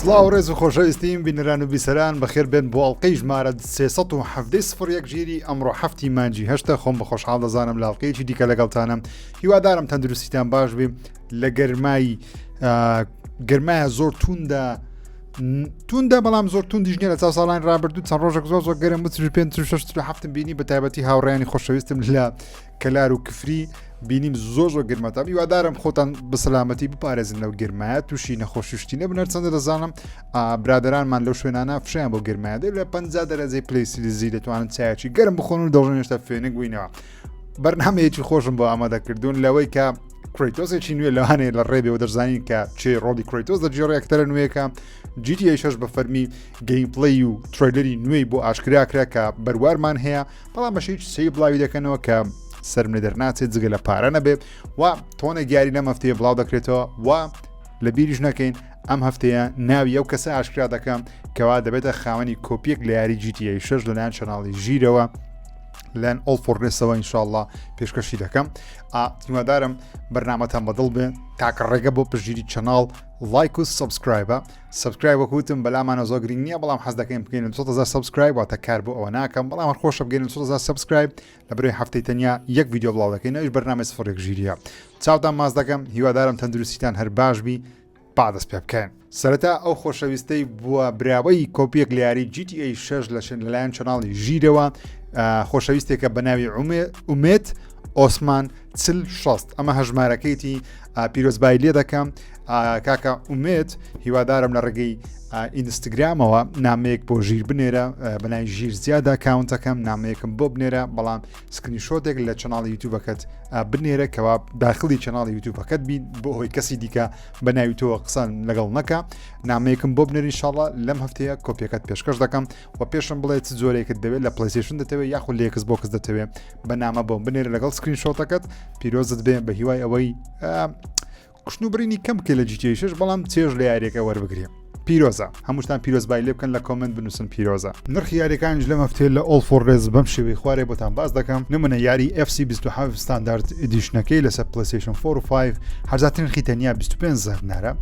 سڵاو ڕێز و خۆشەویستیم بینەران و بیسەران بەخێر بێن بۆ ئەڵلقەی ژمارە 317 ژیری ئەمڕۆ هەفتی مانجی هەشتە خۆم بە خۆشحاڵ دەزانم لە ئەڵلقەیەکی دیکە لەگەڵتانم هیوادارم تەندروستیتان باش بێ لە گەرمایی گەرمایە زۆر توندە توندە بەڵام زۆر توندیش نیە لە چاو ساڵانی ڕابردوو چەند ڕۆژێک زۆر زۆر گەرم 45 46 هەفتم بینی بە تایبەتی هاوڕیانی خۆشەویستم لە کەلار و کفری بینیم زۆر زۆر گرمەتە هیوادارم خۆتان بە سەلامەتی بپارێزن لەو گرمایە تووشی نەخۆشیشتی نەبن هەرچەندە دەزانم برادرانمان لەو شوێنانە فشیان بۆ گرمایە دێ لە 50 دەرەجەی پلەی سیلیزی دەتوانن چایەکی گەرم بخۆن و دەڵێن هێشتا فێنک بووینەوە بەرنمەیەکی خۆشم بۆ ئامادەکردوون لەوەی کە کرەیتۆسێکی نوێ لەوانەیە لە ڕێبێ و دەزانین کە چێ ڕۆڵی کرەیتۆس دەگێڕێ ئەکتەرە نوێیەکە GTA 6 بە فەرمی gameplay و trailer ی نوێی بۆ ئاشکرا کرا کە بەروارمان هەیە بەڵام بە شێوەیەکی سەیر بڵاوی دەکەنەوە کە سەرم لێ دەرناچێت جگە لە پارە نەبێ و تۆنێک یاری لەم هەفتەیە بڵاو دەکرێتەوە و لە بیریش نەکەین ئەم هەفتەیە ناوی ئەو کەسە ئاشکرا دەکەم کەوا دەبێتە خاوەنی کۆپیەک لە یاری GTA 6 لەلایەن channel ی ژیرەوە لەلایەن ئۆڵ فۆرنێسەوە ئینشاءاللە پێشکەشی دەکەم هیوادارم بەرنامەتان بەدڵ بێ تاکە ڕێگە بۆ پشتگیری channel لایک و subscribe ە subscribe وەک وتم بەلامانە زۆر گرنگ نییە بەڵام حەز دەکەین بکەین 200 subscribe واتە کار بۆ ئەوە ناکەم بەڵام هەر خۆشە بگەین 200 subscribe لە بەرەی هەفتەی تەنیا یەک ڤیدیۆ بڵاو دەکەین ئەویش بەرنامەی سفرێک ژیریە چاوتان ماچ دەکەم هیوادارم تەندروستیتان هەر باش بی با دەست پێ بکەین. سەرەتا ئەو خۆشەویستەی بووە براوەی کۆپیەک لە یاری GTA 6 لە لەلایەن channel ی ژیرەوە خۆشەویستێکە بە ناوی ئومێت ئۆسمان چل شەست ئەمە هەژمارەکەیتی پیرۆزبایی لێ دەکەم کاکە ئومێت هیوادارم لە ڕێگەی ئینستاگرامەوە نامەیەک بۆ ژیر بنێرە بەناوی ژیر زیادە account ەکەم نامەیەکم بۆ بنێرە بەڵام screenshot ێک لە channel ی یوتیوبەکەت بنێرە کەوا داخلی channel ی یوتیوبەکەت بی بۆ ئەوەی کەسی دیکە بە ناوی تۆوە قسان لەگەڵ نەکە نامەیەکم بۆ بنێری ئینشاڵڵا لەم هەفتەیە کۆپیەکەت پێشکەش دەکەم و پێشم بڵێ چ جۆرێکت دەوێت لە پلەیستەیشن دەتەوێت یاخود لە ئێکس بۆکس دەتەوێت بە نامە بۆم بنێرە لەگەڵ screenshot ەکەت پیرۆزت بێ بە هیوای ئەوەی کوشتن و برینی کەم بکەی لە GTA 6 بەڵام چێژ لە یاریەکە وەربگرێ پیرۆزە هەمووشتان پیرۆزبای لێ بکەن لە comment بنووسن پیرۆزە نرخی یاریەکانیش لەم هەفتەیە لە ئۆڵ فۆر ڕێز بەم شێوەی خوارێ بۆتان باس دەکەم نمونە یاری FC 27 standard edition ەکەی لەسەر پلەیستەیشن 4 و 5 هەرزانترین نرخی تەنیا 25 دینارە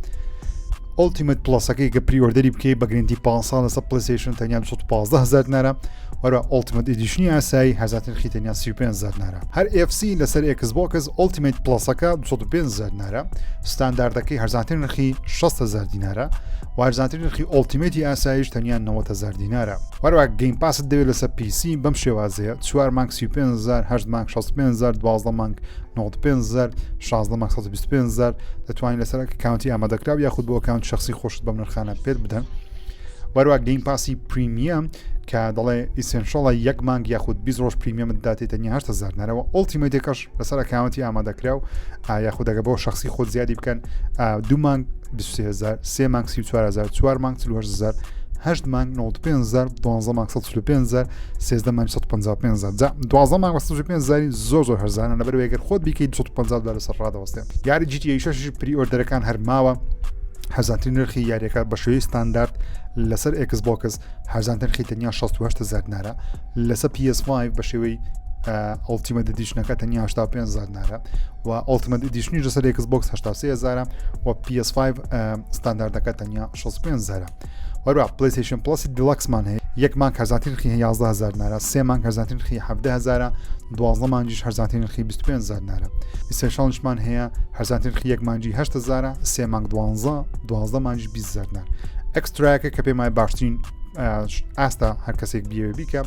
Ultimate Plus ەکەی کە pre-order ی بکەی بە guarantee 5 ساڵ لەسەر پلەیستەیشن تەنیا 215 هزار دینارە وەرە Ultimate Edition ی ئاسایی هەرزانترین نرخی تەنیا 35 هزار دینارە هەر FC لەسەر ئێکس بۆکس Ultimate Plus ەکە 205 هزار دینارە ستانداردەکەی هەرزانترین نرخی 60 هزار دینارە و هەرزانترین نرخی Ultimate ی ئاسایش تەنیا 90 هزار دینارە وەروە Game Pass ت دەوێت لەسەر PC بەم شێوازەیە 4 مانگ 35 هزار 8 مانگ 65 هزار 12 مانگ 95 هزار 16 مانگ 125 هزار دەتوانین لەسەر account ی ئامادەکراو یاخود بۆ account شخصی خۆشت بەم نرخانە پێت بدەن وەروە Game Pass ی Premium کە دەڵێ Essential ە یەک مانگ یاخود 20 ڕۆژ Premium ت داتێ تەنیا 8000 دینارەوە Ultimate ەکەش لەسەر account ی ئامادەکراو یاخود دەگە بۆ شخصی خۆت زیادی بکەن دوو مانگ 23000 سێ مانگ 34000 چوار مانگ 48000 هەشت مانگ 95000 12 مانگ 145هزار 13 مانگ 155هزار جا 12 مانگ 155 زاری زۆر زۆر هەرزانە لەبەر گەر خۆت بیکەیت 250 دلار لەسەر ڕادەوەستێ یاری GTA 6 pre-order ەکان هەر ماوە هەرزانترین نرخی یاریەکە بە شێوەی ستاندارد لەسەر ئێکس بۆکس هەرزانترین نرخی تەنیا 68 هزار دینارە لەسەر PS5 بە شێوەی Ultimate Edition ەکە تەنیا 85 هزار دینارە و Ultimate Edition ی لەسەر ئێکس بۆکس 83 هزارە و PS5 ستانداردەکە تەنیا 65 هزارە وەروە پلیستیشن پلسی Deluxe مان هەیە یەک مانگ هەرزانترین نرخی 11 هزار دینارە سێ مانگ هەرزانترین نرخی 17 هزارە 12 مانگیش هەرزانترین نرخی 25 هزار دینارە Essential شمان هەیە هەرزانترین نرخی یەک مانگی 8 هزارە سێ مانگ 12 12 مانگیش 20 هزار دینار Extra کە کە پێم وایە باشترین ئاستا هەر کەسێک بیەوێ بیکە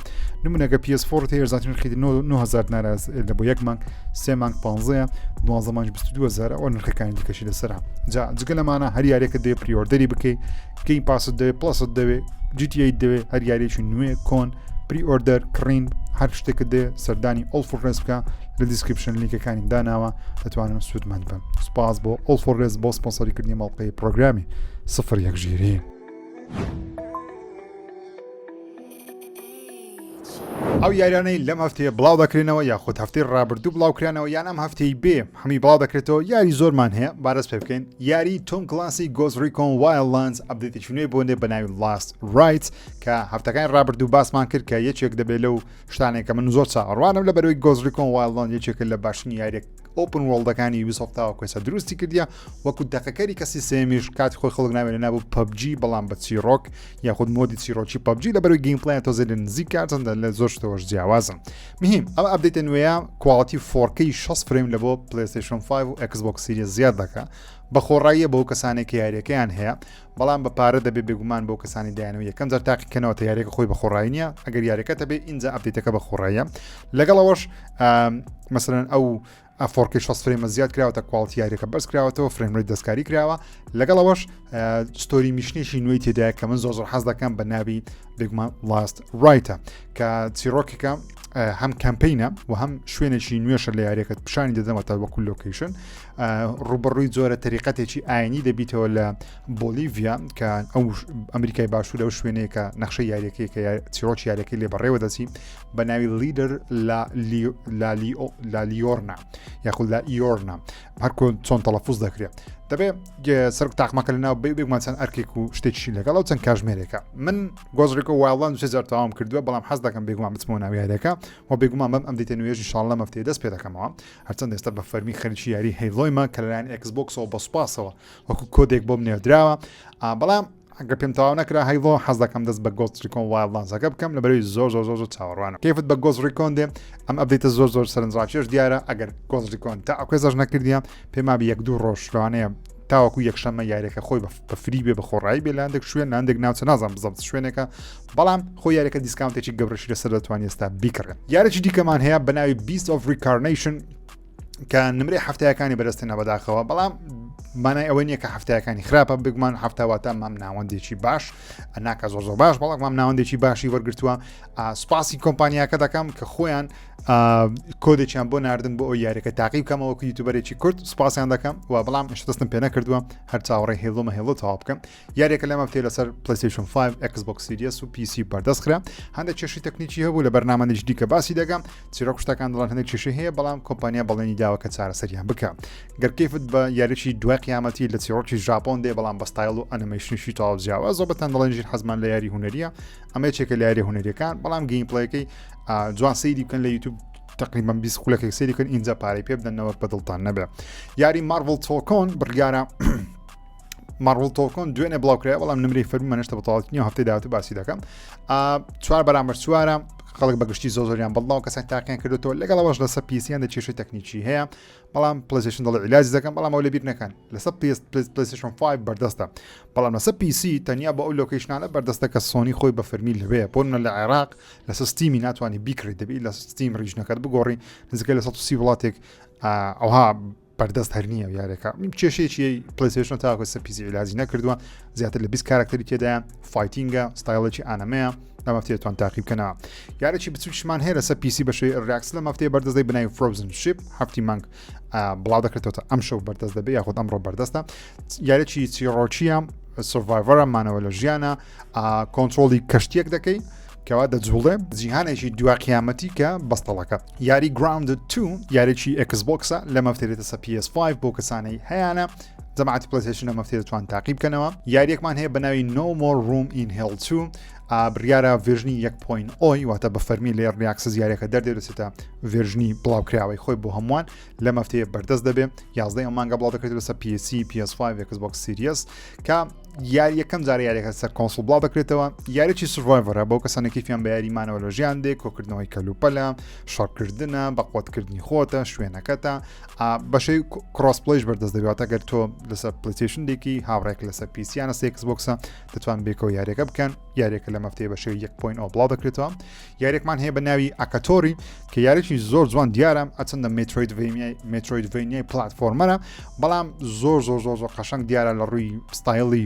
نمونەکە PS4 هەیە هەرزانترین نرخی 9000 دینارە لە بۆ یەک مانگ سێ مانگ 15 12 مانگ 22000 ئەو نرخەکانی دیکەشی لەسەرە جا جگە لەمانە هەر یاریەکە دەوێ pre-order ی بکەی Game Pass ت دەوێ Plus ت دەوێ GTA دەوێ هەر یاریێکی نوێ کۆن pre-order کڕین هەر شتێکت دێ سەردانی ئۆڵ فۆر بکە لە description لینکەکانیم داناوە دەتوانن سوودمەند بن سوپاس بۆ ئۆڵ فۆر بۆ سپۆنسەریکردنی مەڵقەی پرۆگرامی سفر یەک ژیری. ئەو یاریانەی لەم هەفتەیە بڵاو دەکرێنەوە یاخود هەفتەی ڕابردوو بڵاوکرانەوە یان ئەم هەفتەی بێ هەمی بڵاو دەکرێتەوە یاری زۆرمان هەیە بارەس پێ بکەین یاری تۆم کلانسی گۆست ڕیکۆن وایڵدلاندز update ێکی نوێی بۆ دێ بە ناوی لاست ڕایت کە هەفتەکانی ڕابردوو باسمان کرد کە یەکێک دەبێت لەو شتانێک کە من زۆر چاوەڕوانم لە بەرەوەی گۆست ڕیکۆن وایڵدلاند یەکێکە لە باشترین یاریە. open world ەکانی یوبیسۆفت تاوەکو ئێستا دروستی کردیە وەکو دەقەکەری کەسی سێمیش کاتی خۆی خەڵک ناوێ نابوو PUBG بەڵام بە چیرۆک یاخود mode ی چیرۆکی PUBG لە بەروی gameplay یان تۆزێ لە نزیک کارچەندە لە زۆر شتەوەش جیاوازن مهم ئەم update ە نوێیە quality 4K 60 frame لە بۆ PlayStation 5 و Xbox Series زیاد دەکا بە خۆڕاییە بۆ کەسانێک کە یاریەکەیان هەیە بەڵام بە پارە دەبێ بێگومان بۆ کەسانی دایانەوە یەکەم جار تاقیکەنەوە تا یاریەکە خۆی بە خۆڕایی نییە ئەگەر یاریەکە تەبێ ئینجا update ەکە بە خۆڕاییە لەگەڵەوەش مەسەرەن ئەو 4K 60 frame ە زیاد کراوەتە quality یاریەکە بەرز کراوەتەوە frame rate دەستکاری کراوە لەگەڵ ئەوەش story mission ێکی نوێی تێدایە کە من زۆر زۆر حەز دەکەم بە ناوی بێگومان Last Rite ە کە چیرۆکێکە هەم campaign ە و هەم شوێنێکی نوێشە لە یاریەکە پیشانی دەدەمەوە تا وەکو location ڕوبەڕووی جۆرە تەریقەتێکی ئاینی دەبیتەوە لە بۆلیڤیا کە ئەو ئەمریکای باشوور ئەو شوێنەیە کە نەخشە یاریەکەی کە چیرۆکی یاریەکەی لێ بەڕێوە دەچی بە ناوی لیدەر لا لیۆرنا یاخود لا ئیۆرنا هەر چۆن تەلەفوز دەکرێت دەبێ سەر تاقمەکە لە ناو بێگومان چەند ئەرکێک و شتێکی لەگەڵ ئەو چەند کاژمێرێکە من Ghost Recon Wildlands سێ جار تەواوم کردووە بەڵام حەز دەکەم بێگومان بچمەوە ناو یاریەکە و بێگومان بەم update ە نوێژ ئینشاڵڵا مەفتەیە دەست پێ دەکەمەوە هەرچەند ئێستا بە فەرمی خەریکی یاری Halo یمە کە لەلایەن Xbox ەوە بە سوپاسەوە وەکو کۆدێک بۆم نێردراوە بەڵام ئەگەر پێم تەواو نەکرا Halo حەز دەکەم دەست بە Ghost Recon Wildlands ەکە بکەم لە بەرەوەی زۆر زۆر زۆر زۆر چاوەڕوانم کەیفت بە Ghost Recon دێ ئەم update ە زۆر زۆر سەرنجڕاکێش دیارە ئەگەر Ghost Recon تا ئەو نەکردیە پێما بی یەک دوو ڕۆژ لەوانەیە تاوەکو یەکشەممە یاریەکە خۆی بە free بێ بە خۆڕایی بێ لە هەندێک شوێن لە هەندێک ناوچە نازانم بزەبت شوێنێکە بەڵام خۆ یاریەکە discount ێکی گەورەشی لەسەر دەتوانانی ئێستا بیکڕێن یاریی دیکەمان هەیە بە ناوی Beast of Reincarnation کە نمرەی هەفتایەکانی بەرزترە بەداخەوە بەڵام مانای ئەوە نییە کە هەفتایەکانی خراپە بگومان هەفتاواتە مام ناوەندێکی باش ناکە زۆر زۆر باش بەڵام مام ناوەندێکی باشی وەرگتووە سوپاسی کۆمپانیاکە دەکەم کە خۆیان کۆدێکیان بۆ ناردن بۆ ئەو یاریەکە تاقی بکەمەوە وەکو YouTuber ێکی کورد سوپاسیان دەکەم و بەڵام هێشتا دەستم پێ نەکردووە هەر چاوەڕێ Halo مە Halo تەواو بکەم یاریەکە لەم هەفتەیە لەسەر PlayStation 5 Xbox Series و PC بەردەست خرا. هەندێک کێشەی تەکنیکی هەبوو لە بەرنامەیەکی دیکە باسی دەکەم. چیرۆک شتەکان دەڵێن هەندێک کێشەی هەیە بەڵام کۆمپانیا بەڵێنی داوە کە چارەسەریان بکە. گەر کەیفت بە یاریی دوای قیامەتی لە چیرۆکی ژاپۆن دێ بەڵام بە ستایل و ئەنیمەیشنیشی تەواو جیاواز زۆر بەتان دەڵێن ژیر حەزمان لە یاری هونەریە ئەمە یەکێکە لە یاری هونەریەکان بەڵام gameplay ەکەی جوان سەیری بکەن لە یوتیوب تقریبا 20 خولەکێک سەیری کەن ئینجا پارەی پێ بدەنەوە بە دڵتان نەبێ یاری Marvel Tokon بڕیارە Marvel Tokon دوێنێ بڵاو کرای بەڵام نمرەی فەرمی منشتە بەتەواوەتی نیە هەفتەی داهاتوو باسی دەکەم چوار بەرامبەر چوارە خەڵک بەگشتی زۆ زۆریان بەڵاو کەسان تاقیان کردوەوە لەگەڵ ئەوەش لەسەر PC یان دە کێشەی تەکنیکی هەیە بەڵام PlayStation دەڵێ عیلاج دەکەم بەڵام ئەو لەبیر نەکەن لەسەر PlayStation 5 بەردەستە بەڵام لەسەر PC تەنیا بۆ ئەو location انە بەردەستە کە سۆنی خۆی بە فەرمی لەوەیە بۆ لە عێراق لەسەر Steam ی ناتوانانی بیکڕی دەبی لە Steam region ەکەت بگۆڕی نزیکە لە 130 وڵاتێک ئەوها بەردەست هەر نییە یارەکە کێشەیەکی PlayStation تاکو سە PC عیلاجی نەکردووە زیاتر لە 20 کارکتەری تێدایە fighting ە style ێکی anime ەیە لەم هەفتەیە توان تاقی بکەنەوە یارێکی بچووکشمان هەیە لەسەر PC بەشی ڕاکس لەم هەفتەیە بەردەست دەی بنای Frozen Ship هەفتی مانگ بڵاو دەکرێتەوە ئەم شەو بەردەست دەبێ یاخود ئەمڕۆ بەردەستە یارێکی چیڕۆکیە survivor ە مانەوە لە ژیانە کۆنترۆڵی کەشتیەک دەکەی کەوا دەجوڵێ جیهانێکی دوا قیامەتی کە بەستەڵەکە یاری Grounded 2 یاریی Xbox ە لە مەفتێتە سە PS5 بۆ کەسانەی هەیانە جەماعەتی PlayStation لە مەفتێ دەتوان تاقی بکەنەوە یاریەکمان هەیە بە ناوی No More Room in Hell 2 بڕیارە version ی 1.0 واتە بە فەرمی لە early access یاریەکە دەردێ دەچێتە version ی بڵاوکراوەی خۆی بۆ هەمووان لە مەفتەیە بەردەست دەبێ 11 ئەم مانگە بڵاو دەکرێت لەسەر PC PS5 Xbox Series کە یاری یەکەم جار یاریەکە سەر console بڵاو دەکرێتەوە یاریی survivor ە بۆ کەسانێک کەیفیان بە یاری مانەوە لە ژیان دێ کۆکردنەوەی کەلوپەلە شەڕکردنە بەقوتکردنی خۆتە شوێنەکەتە بەشەی cross-play ش بەردەست دەبێت ئەگەر تۆ لەسەر PlayStation دێکی هاوڕێک لەسەر PC یانە Xbox ە دەتوان بێکەوە یاریەکە بکەن یاریەکە لە مەفتەیە بە شێوەی 1.0 بڵاو دەکرێتەوە یاریێکمان هەیە بە ناوی Akatori کە یاریی زۆر جوان دیارە ئەچەندە Metroidvania ی platformer ە بەڵام زۆر زۆر زۆر زۆر قەشەنگ دیارە لە ڕووی ستایلی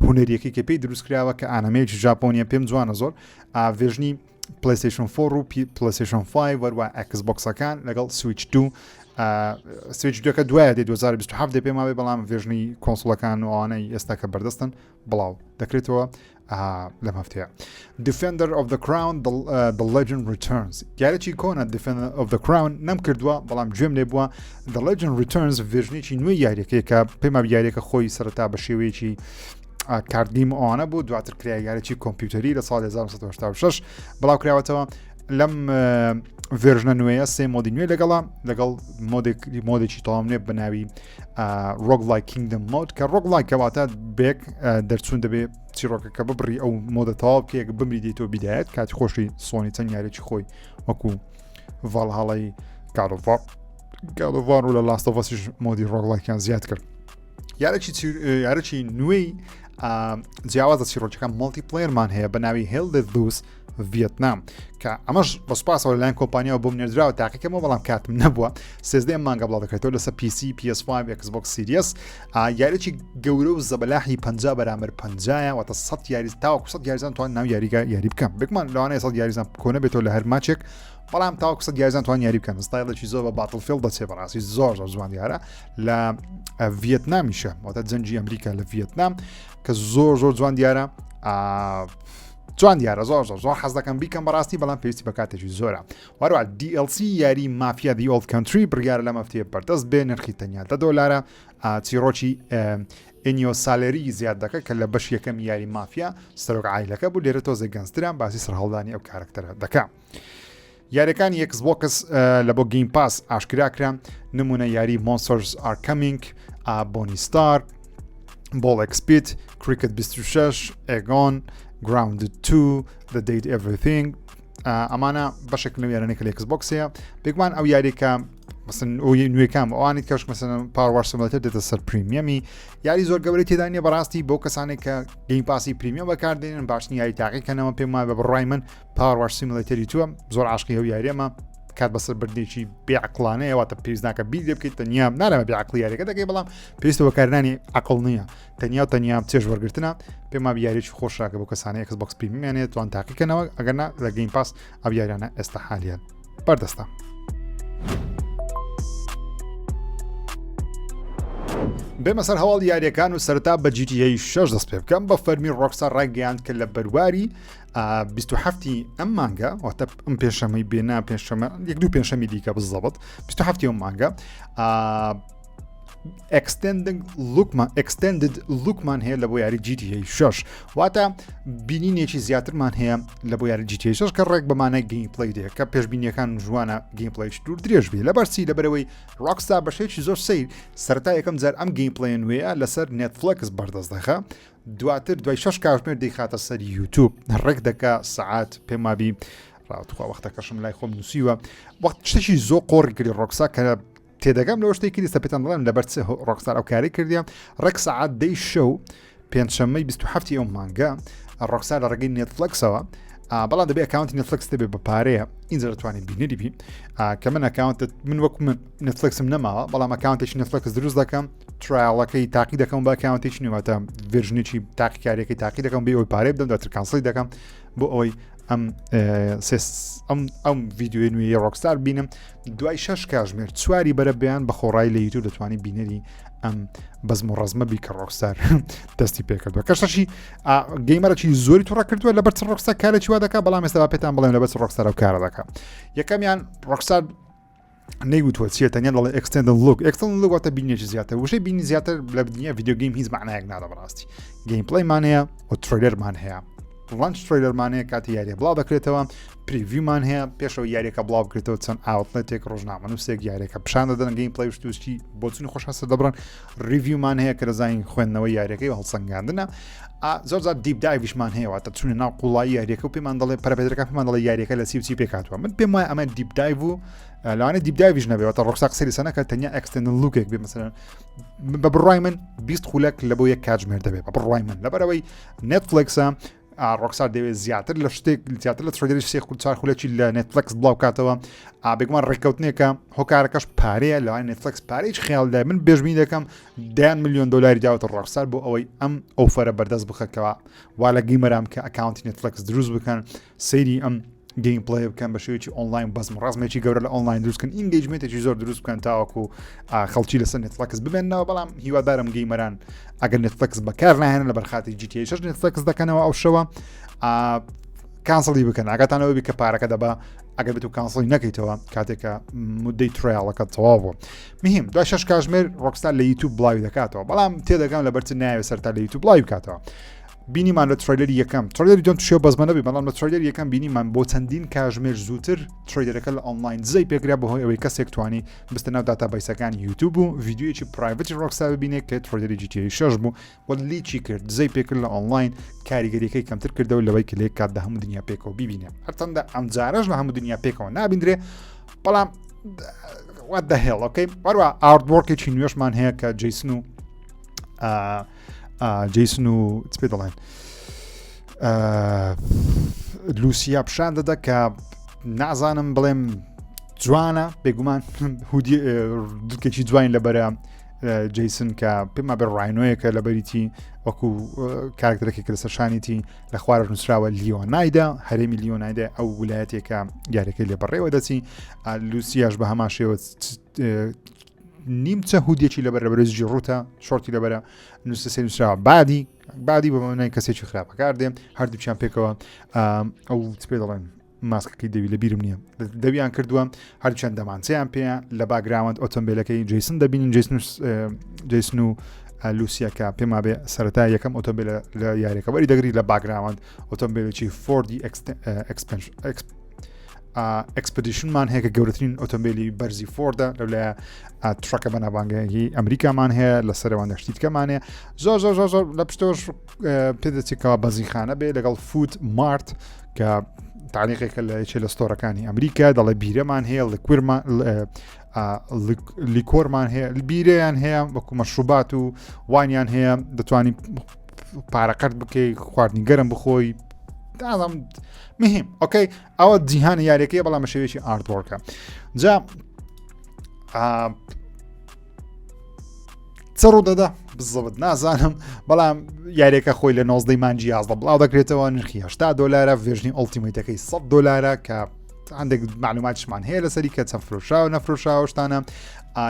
هونەریەکەی کە پێی دروست کراوە کە anime یەکی ژاپۆنیە پێم جوانە زۆر version ی PlayStation 4 و PlayStation 5 وەروە Xbox ەکان لەگەڵ سویچ 2 سویچ دوەکە دوایە دێ 2027 دێ پێم وابێ بەڵام version ی console ەکان و ئەوانەی ئێستا کە بەردەستن بڵاو دەکرێتەوە لەم هەفتەیە Defender of the Crown The, uh, the Legend Returns یاریی کۆنە Defender of the Crown نەم کردووە بەڵام گوێم لێ بووە The Legend Returns version ێکی نوێی یاریەکەی کە پێما یاریەکە خۆی سەرەتا بە شێوەیەکی card game ئەوانە بوو دواتر کرا یاریی کۆمپیوتەری لە ساڵ 1986 بڵاو کراوەتەوە. لەم version ە نوێیە سێ mode ی نوێ لەگەڵا لەگەڵ mode ێک mode ێکی تەواو نوێ بە ناوی roguelike kingdom mode کە roguelike کەواتە بێک دەرچوون دەبێ چیرۆکەکە ببڕی ئەو mode ە تەواو بکەیەک بمری دیتەوە بیدایەت کاتی خۆشی سۆنی چەند یاریی خۆی وەکو ڤاڵهاڵی کارۆڤار گادۆڤار و لە لاستۆڤەسیش mode ی roguelike یان زیاد کرد یارێکی یارێکی نوێی جیاوازە چیرۆکەکە multiplayer مان هەیە بە ناوی Hell Let Loose Vietnam کە ئەمەش بە سوپاسەوە لەلایەن کۆمپانیاوە بۆم نێردراوە تاقیکەمەوە بەڵام کاتم نەبووە سێزدە مانگە بڵاو دەکرێتەوە لەسەر PC PS5 Xbox Series یاریی گەورە و زەبەلاحی 50 بەرامبەر 50 واتە 100 یاری تاوەکو 100 یاریزان توان ناو یاریگا یاری بکەم بێگومان لەوانەیە 100 یاریزان کۆنە بێتەوە لە هەر ماچێک بەڵام تاوەکو 100 یاریزان توان یاری بکەن ستایلێکی زۆر بە Battlefield دەچێ بەڕاستی زۆر زۆر جوان دیارە لە ڤیێتنامیشە واتە جەنگی ئەمریکا لە ڤیێتنام کە زۆر زۆر جوان دیارە جوان دیارە زۆر زۆر زۆر حەز دەکەم بیکەم بەڕاستی بەڵام پێویستی بە کاتێکی زۆرە وەروە DLC یاری Mafia The Old Country بڕیارە لەم هەفتەیە بەردەست بێ نرخی تەنیا دە دۆلارە چیرۆکی ئینیۆ سالێری زیاد دەکە کە لە بەش یەکەم یاری مافیا سەرۆک عیلەکە بوو لێرە تۆزێک گەنجتران باسی سەرهەڵدانی ئەو کارکتەرە دەکا. یاریەکانی Xbox لە بۆ Game Pass ئاشکرا کرا نمونە یاری Monsters Are Coming Bony Star Ball X Pit Cricket 26 Agon Grounded 2 The Date Everything ئەمانە بەشێک لەو یارانەی کە لە Xbox هەیە بێگومان ئەو یاریکە مەسن ئەو نوێکان ئەوانی کەش مەسن Power Wash Simulator دێتە سەر premium ی یاری زۆر گەورەی تێدا نییە بەڕاستی بۆ کەسانێک کە Game Pass ی premium بەکاردێنن باشترین یاری تاقیکەنەوە پێم وایە بە بڕای من Power Wash Simulator ی تووە زۆر عاشقی ئەو یاریەمە کات بەسەر بردێکی بێعقلانەیە واتە پێویست ناکە بیر لێ بکەیت تەنیا نارەمە بێعقلی یاریەکە دەکەی بەڵام پێویستە بەکارنانی عقل نییە تەنیا و تەنیا چێژ وەرگرتنە پێم وابێ یاریی خۆشاکە بۆ کەسانی Xbox premium یان هەیە توان تاقیکەنەوە ئەگەرنا لە Game Pass ئەو یاریانە ئێستا حالیان بەردەستە. بێمە سەر هەواڵ یاریەکان و سەرتا بە GTA 6 دەست پێ بکەم بە فەرمی Rockstar ڕایگەیاند کە لە بەرواری 27 ئەم مانگە واتە ئەم پێشەمەی بێنا پێشەمە یەک دوو پێشەمی دیکە بزەبت 27 ئەم مانگە extended look مان extended look مان هەیە لە بۆ یاری GTA 6 واتە بینینێکی زیاترمان هەیە لە بۆ یاری GTA 6 کە ڕێک بەمانای gameplay دێ کە پێشبینیەکان جوانە gameplay ش دوور درێژ بێ لەبەرچی لەبەرەوەی Rockstar بە شێوەیەکی زۆر سیر سەرەتا یەکەم جار ئەم gameplay نوێیە لەسەر Netflix بەردەست دەخە دواتر دوای شش کاتژمێر دەیخاتە سەر یوتوب ڕێک دەکا سەعات پێم وابی ڕاوتخوا وەختەکەشم لای خۆم نووسیوە وەخت شتێکی زۆر قۆڕی کردی Rockstar کە تێدەگەم لەوە شتێکی دیسە پێتان دەڵێم لەبەر چ Rockstar ئەو کاری کردیە ڕێک سەعات دەی شەو پێنجشەممەی 27 ئەو مانگە Rockstar لە ڕێگەی Netflix ەوە بەڵام دەبێ account ی Netflix دەبێ بە پارەیە ئینجا دەتوانین بینەری بی کە من account من وەکو من Netflix م نەماوە بەڵام account ێکی Netflix دروست دەکەم trial ەکەی تاقی دەکەم بە account ێکی نوێواتە version ێکی تاقیکاریەکەی تاقی دەکەم بێ ئەوی پارەی بدەم دواتر cancel ی دەکەم بۆ ئەوەی ئەم ئەم ئەم ڤیددیوی نوێی Rockstar بینم دوای شش کاژمێر چواری بەرە بیان بە خۆڕای لە یوتیوب دەتوانانی بینەری ئەم بەزم و ڕزمە بی کە Rockstar دەستی پێکردووە کەشەشی gamer ەکی زۆری توڕە کردووە لەبەر چ Rockstar کارێکی وا دەکات بەڵام ئێستا پێتان بڵێم لەبەر چ Rockstar ئەو کارە دەکات یەکەمیان Rockstar نەیوتوە چیە تەنیا دەڵێ extended look extended look واتە بینێکی زیاتر وشەی بینی زیاتر لە دنیا video game هیچ معنایەک نادە بەڕاستی gameplay مان هەیە و trailer مان هەیە launch trailer مان هەیە کاتی یاریە بڵاو دەکرێتەوە preview مان هەیە پێشەوە یاریەکە بڵاو بکرێتەوە چەند outlet ێک ڕۆژنامە نووسێک یاریەکە پیشان دەدەن gameplay شتوسکی بۆچونی خۆش هەستە دەبڕن review مان هەیە کە دەزانین خوێندنەوەی یاریەکەی و هەڵسەنگاندنە زۆر زار deep dive یشمان هەیە واتە چونە ناو قوڵایی یاریەکە و پێمان دەڵێ پەرەپێدرەکان پێمان دەڵێ یاریەکە لە چی و چی پێکهاتووە من پێم وایە ئەمە deep dive و لەوانەیە deep dive یش نەبێ واتە Rockstar قسەی لەسەر نەکات تەنیا extended look ێک بێ مەسەلەن بە بڕوای من 20 خولەک لە بۆ یەک کاتژمێر دەبێت بە بڕوای من لەبەرەوەی Netflix ە Rockstar دەوێت زیاتر لە شتێک زیاتر لە trailer ی سێ خول چوار خولەکی لە Netflix بڵاو کاتەوە ئابێگومان ڕێککەوتنێکە هۆکارەکەش پارەیە لەوان Netflix پارێک خیاڵ من بێژمی دەکەم دەیان میلیۆن دلاری داوەتە Rockstar بۆ ئەوەی ئەم offer ە بەردەست بخەکەوە وا لە gamer ان کە account ی Netflix دروست بکەن سەیری ئەم gameplay بکەن بە شێوەیەکی ئۆنلاین بەزم ڕزمێکی گەورە لە ئۆنلاین دروستکەن engagement ێکی زۆر دروست بکەن تاوەکو خەڵکی لەسەر Netflix بمێنەوە بەڵام هیوادارم gamer ان ئەگەر Netflix بەکار ناهێنن لە بەرخاتی GTA 6 Netflix دەکەنەوە ئەو شەوە cancel ی بکەن ئاگاتانەوە بی کە پارەکە دەبا ئەگەر بێت و cancel ی نەکەیتەوە کاتێکە مدەی trial ەکە تەواو بوو مهم دوای شش کاژمێر Rockstar لە یوتوب بڵاوی دەکاتەوە بەڵام تێدەگەم لە بەرچ ناوێت سەرتا لە یوتوب بڵاوی بکاتەوە. بینیمان لە trailer ی یەکەم trailer ی دوم توشێ بەزمە نەبی بەڵام لە trailer ی یەکەم بینیمان بۆ چەندین کاژمێر زووتر trailer ەکە لە ئۆنلاین دزەی پێکرا بەهۆی ئەوەی کەسێک توانی بستە ناو database ەکانی یوتوب و ڤیدیۆیەکی private ی ڕۆکستار ببینێت کە trailer ی GTA 6 بوو و leak ی کرد دزەی پێکرد لە ئۆنلاین کاریگەریەکەی کەمتر کردەوە لەوەی کە لە یەک کاتدا هەموو دنیا پێکەوە بیبینێ هەرچەندە ئەمجارەش لە هەموو دنیا پێکەوە نابیندرێ بەڵام what the hell okay وەروە artwork ێکی نوێشمان هەیە کە جیسن و جیسن و چ پێ دەڵێن لوسیا پیشان دەدا کە نازانم بڵێم جوانە بێگومان hoodie دکێکی جوین لەبەرە جیسن کە پێما بە rhino یەکە لەبەریتی وەکو کارکتەرەکە کە لەسەر شانیتی لە خوارە نووسراوە لیۆنایدا هەرێمی لیۆنایدا ئەو ولایەتێکە یاریەکەی لێ بەڕێوە دەچی لوسیاش بە هەمان شێوە نیمچە hoodie ێکی لەبەر لەبەرزی ڕوتە شۆرتی لەبەرە نووسە نووسراوە baddie baddie بە مانای کەسێکی خراپەکار دێ هەردووکیان پێکەوە ئەو پێ دەڵێن ماسکەکەی دەوی لە بیرم نییە دەویان کردووە هەرچەند دەمانچەیان پێیان لە background ئۆتۆمبیلەکەی جیسن دەبینین جیسن جیسن و لوسیەکە پێما بێ سەرەتا یەکەم ئۆتۆمبیل لە یاریەکە وەری دەگری لە background ئۆتۆمبیلێکی فۆردی Expedition مان هەیە کە گەورەترین ئۆتۆمبیلی بەرزی فۆردە لەولایە truck ە بەناوبانگەی ئەمریکامان هەیە لە سەرەوان دەشتیتکەمان هەیە زۆر زۆر زۆر زۆر لە پشتەوەش پێدەچێتەوە بەزیخانە بێ لەگەڵ Food Mart کە تعلیقێکە لە یەکێ لە store ەکانی ئەمریکا دەڵێ بیرەمان هەیە liquor مان liquor مان هەیە بیرەیان هەیە وەکو مەشروبات و wine یان هەیە دەتوانانی پارەقەرت بکەی خواردنی گەرم بخۆی دازم مهم okay ئەوە جیهانی یاریەکەی بەڵام بە شێوەیەکی artwork ە جا چ ڕوو دەدا بزڵت نازانم بەڵام یاریەکە خۆی لە 19 مانجی 11 بڵاو دەکرێتەوە نرخی 80 دلارە version ی Ultimate ەکەی 100 دلارە کە هەندێک معلوماتشمان هەیە لەسەری کە چەند فرۆشاوە نەفرۆشاوە شتانە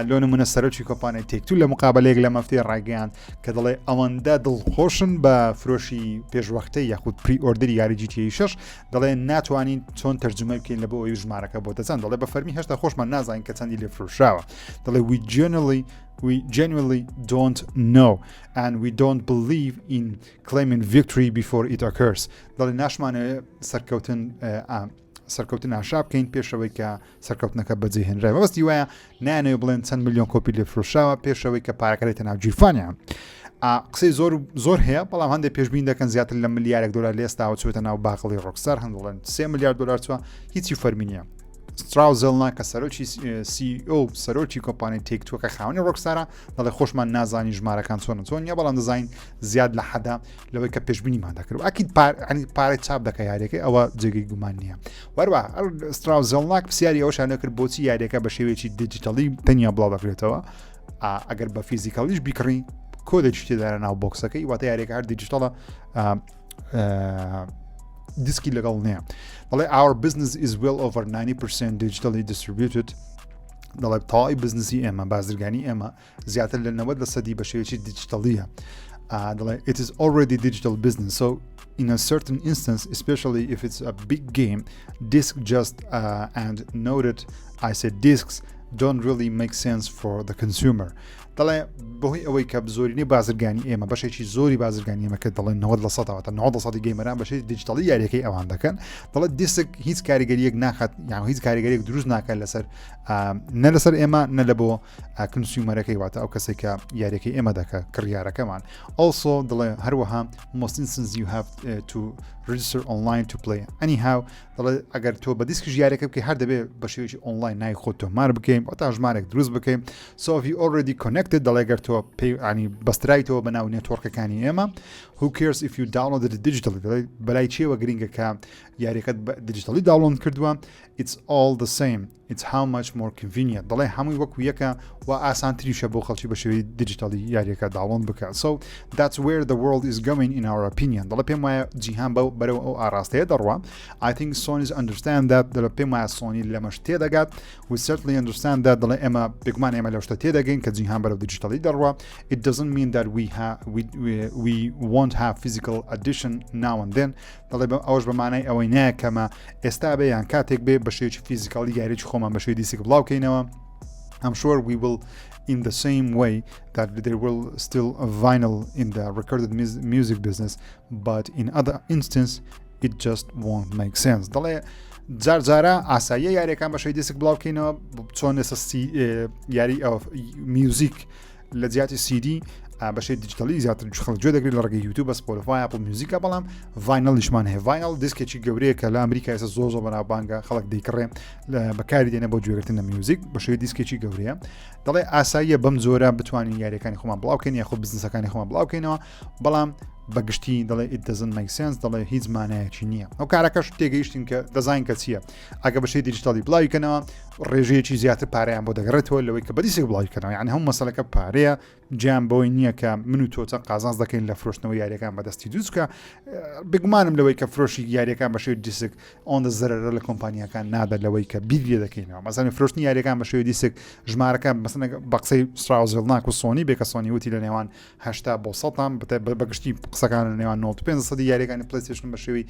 لۆ نمونە سەرۆکی کۆمپانیای Take-Two لە مقابلەیەک لە مەفتەی ڕایگەیان کە دەڵێ ئەوەندە دڵخۆشن بە فرۆشی پێشوەختەی یاخود pre-order ی یاری GTA 6 دەڵێ ناتوانین چۆن تەرجمە بکەین لە بۆ ئەوی ژمارەکە بۆ دەچەند دەڵێ بە فەرمی هێشتا خۆشمان نازانین کە چەندی لێ فرۆشراوە دەڵێ we generally we genuinely don't know and we don't believe in claiming victory before it occurs دەڵێ ناشمانەوێ سەرکەوتن سەرکەوتن ئاشا بکەین پێشەوەی کە سەرکەوتنەکە بەجێ هێنرای مەبەستی وایە نانەوێ بڵێن چەند ملیۆن کۆپی لێ فرۆشراوە پێشەوەی کە پارەکە دێتە ناو گیرفانیان قسەی زۆر زۆر هەیە بەڵام هەندێک پێشبین دەکەن زیاتر لە ملیارێک دلار لێستاوە چوێتە ناو باخڵی ڕۆکستار هەندڵێن سێ میلیارد دلار چوە هیچی فەرمی نییە ستراوس زێلناک کە سەرۆکی CEO سەرۆکی کۆمپانیای Take-Two ە کە خاوەنی ڕۆکستارە دەڵێ خۆشمان نازانی ژمارەکان چۆنە چۆن نیە بەڵام دەزانین زیاد لە حەدا لەوەی کە پێشبینیمان دەکرد ئەکید پارەی چاپ دەکە یاریەکەی ئەوە جێگەی گومان نییە وەروە ستراوس زێلناک پرسیاری ئەوشان نەکرد بۆچی یاریەکە بە شێوەیەکی digital ی تەنیا بڵاو دەکرێتەوە ئەگەر بە physical یش بیکڕی کۆدێکی تێدارە ناو box ەکەی واتە یاریەکە هەر digital ە دیسکی لەگەڵ نییە دەڵێ our business is well over 90% digitally distributed دەڵێ تەواوی بزنسی ئێمە بازرگانی ئێمە زیاتر لە 90 لە سەدی بە شێوەیەکی digital یە دەڵێ it is already digital business so in a certain instance especially if it's a big game disc just uh, and noted I said discs don't really make sense for the consumer دەڵێ بەهۆی ئەوەی کە زۆرینەی بازرگانی ئێمە بەشێکی زۆری بازرگانی ئێمە کە دەڵێن 90 لە سەدەوە تا 90 لە سەدی gamer ان بەشێکی digital ی یاریەکەی ئەوان دەکەن دەڵێت دیسک هیچ کاریگەریەک ناخات یان هیچ کاریگەریەک دروست ناکات لەسەر نە لەسەر ئێمە نە لە بۆ consumer ەکەی واتە ئەو کەسێک کە یاریەکەی ئێمە دەکە کڕیارەکەمان also دەڵێ هەروەها most instances you have to register online to play anyhow دەڵێ ئەگەر تۆ بە دیسکیش یاریەکە بکەی هەر دەبێ بە شێوەیەکی ئۆنلاین ناوی خۆت تۆمار بکەین تا ژمارێک دروست بکەین so if you already connected دەڵێ گەر تۆ پێی ینی بەسترایتەوە بە ناو network ەکانی ئێمە who cares if you downloaded it digitally دەڵێ بەلای چیەوە گرنگە کە یاریەکەت بە digital ی download کردووە it's all the same It's how much more convenient دەڵێ هەمووی وەکو یەکە و ئاسانتریشە بۆ خەڵکی بە شێوەی digital ی یاریەکە download بکە so that's where the world is going in our opinion دەڵێ پێم وایە جیهان بەو بەرەو ئەو ئاراستەیە دەڕوا I think Sony's understand that دەڵێ پێم وایە سۆنی لەمەش تێدەگات we certainly understand that دەڵێ ئێمە بێگومان ئێمە لەو شتە تێدەگەین کە جیهان بەرەو digital ی دەڕوا it doesn't mean that we have we, we, we won't have physical edition now and then دەڵێ بە ئەوەش بە مانای ئەوەی نایە کەمە ئێستا بێ یان کاتێک بێ بە شێوەیەکی physical ی یاریی خۆمان بە شێوەی دیسک بڵاو کەینەوە. I'm sure we will in the same way that there will still a vinyl in the recorded music business but in other instance it just won't make sense دەڵێ جار جارە ئاساییە یاریەکان بە شەی دیسک بڵاوکەینەوە چۆن ئێستا یاری میوزیک لە جیاتی سیدی بەشی دیجیتالی زیاتر خەڵک گوێ دەگرێت لە ڕێگەی یوتیوب بە سپۆتیفای ئەپڵ میوزیکە بەڵام vinyl یشمان هەیە vinyl دیسکێکی گەورەیە کە لە ئەمریکا ئێستا زۆر زۆر بەناوبانگە خەڵک دەیکڕێ بەکاری دێنە بۆ گوێگرتن لە میوزیک بە شێوەی دیسکێکی گەورەیە دەڵێ ئاساییە بەم جۆرە بتوانین یاریەکانی خۆمان بڵاوکەین یاخود بزنسەکانی خۆمان بڵاوکەینەوە بەڵام بەگشتی دەڵێ it doesn't make sense دەڵێ هیچ مانایەکی نییە ئەو کارەکەش تێگەیشتین کە دەزانین کە چییە ئەگە بەشەی دیجیتالی بڵاوی کەنەوە ڕێژەیەکی زیاتر پارەیان بۆ دەگەڕێتەوە لەوەی کە بەدیسێک بڵاوی کەنەوە یعنی هەموو مەسەلەکە پارەیە جیان بەوەی نییە کە من و تۆ چەند قازانج دەکەین لە فرۆشتنەوە یاریەکان بەدەستی دووچکە بگومانم لەوەی کە فرۆشی یاریەکان بە شێوەی دیسک ئەوەندە زەرەرە لە کۆمپانیاکان نادات لەوەی کە بیر لێ دەکەینەوە مەسەن فرۆشتنی یاریەکان بە شێوەی دیسک ژمارەکان مەسەن بە قسەی ستراوس ڤێلناک و سۆنی بێ کە سۆنی وتی لە نێوان 80 بۆ سەدان بەگشتی قسەکان لە نێوان 95 سەدی یاریەکانی پلەیستەیشن بە شێوەی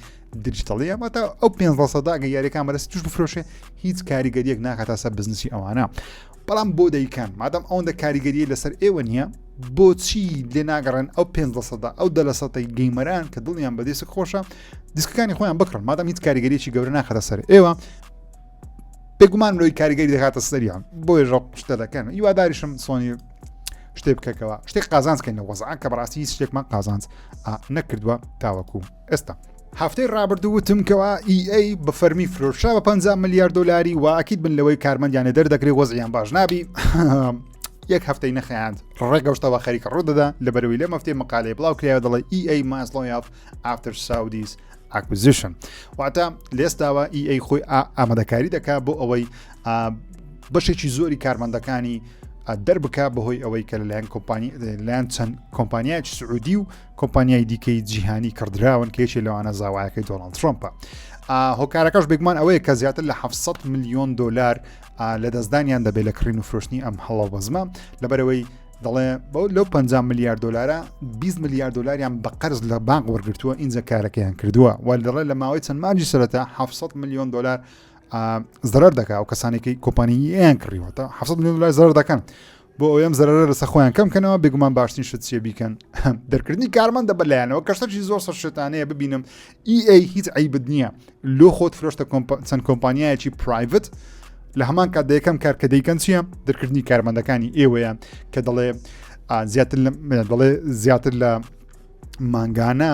دیجیتاڵیە واتە ئەو 15 سەدا ئەگەر یاریەکان بەدەستی توش بفرۆشێ هیچ کاریگەریەک ناخاتە سەر بزنسی ئەوانە بەڵام بۆ دەیکەن مادەم ئەوەندە کاریگەریە لەسەر ئێوە نییە بۆچی لێ ناگەڕێن ئەو پێ سەدا ئەو دە لە سەدەی gamer ان کە دڵیان بە دیسک خۆشە دیسکەکانی خۆیان بکڕن مادەم هیچ کاریگەریی گەورە ناخاتە سەر ئێوە بێگومان لۆی کاریگەری دەکاتە سەریان بۆیە ڕق شتە دەکەن هیواداریشم سۆنی شتێ بکەکەوە شتێک قازانج کەین لە وەزعان کە بەڕاستی هیچ شتێکمان قازانج نەکردووە تاوەکو ئێستا هەفتەی ڕابردوو وتم کەوا EA بە فەرمی فرۆشرا بە 50 ملیار دلاری و ئەکید بن لەوەی کارمەندیانە دەردەکرێ وەزعیان باش نابی یەک هەفتەی نەخەیاند ڕێگەشتەوە خەریکە ڕوو دەدا لە بەرەوەی لەم هەفتەی مقالەی بڵاو کرایەوە دەڵێ EA mass layoff after Saudi's acquisition واتە لێستاوە EA خۆی ئامادەکاری دەکا بۆ ئەوەی بەشێکی زۆری کارمەندەکانی دەربکا بەهۆی ئەوەی کە لەلایەن کۆمپانی لەلایەن چەند کۆمپانیایکی سعودی و کۆمپانیای دیکەی جیهانی کڕدراون کە یەکێ لەوانە زاوایەکەی دۆناڵد ترۆمپە. هۆکارەکەش بێگومان ئەوەیە کە زیاتر لە 700 میلیۆن دلار لە دەستدانیان دەبێت لە کڕین و فرۆشتنی ئەم هەڵە بەزمە لەبەرەوەی دەڵێ بەو لەو 50 ملیار دلارە 20 ملیار دلاریان بە قەرز لە بانک وەرگتووە ئینجا کارەکەیان کردووە و دەڵێ لە ماوەی چەند مانگی سەرەتا 700 میلیۆن دلار زەرەر دەکا و کەسانێکی کۆمپانییان کڕیوەتە 700 میلیۆن دلار زەرەر دەکەن بۆ ئەوەی ئەم زەرەرە لەسەر خۆیان کەم کەنەوە بێگومان باشترین شت چیە بیکەن دەرکردنی کارمەندە بەلایەنەوە کە شتێکی زۆر سەر شێتانەیە ببینم EA هیچ عیبت نییە لۆ خۆت فرۆشتە چەند کۆمپانیایەکی private لە هەمان کات یەکەم کار کە دەیکەن چییە دەرکردنی کارمەندەکانی ئێوەیە کە دەڵێ زیاتر دەڵێ زیاتر لە مانگانە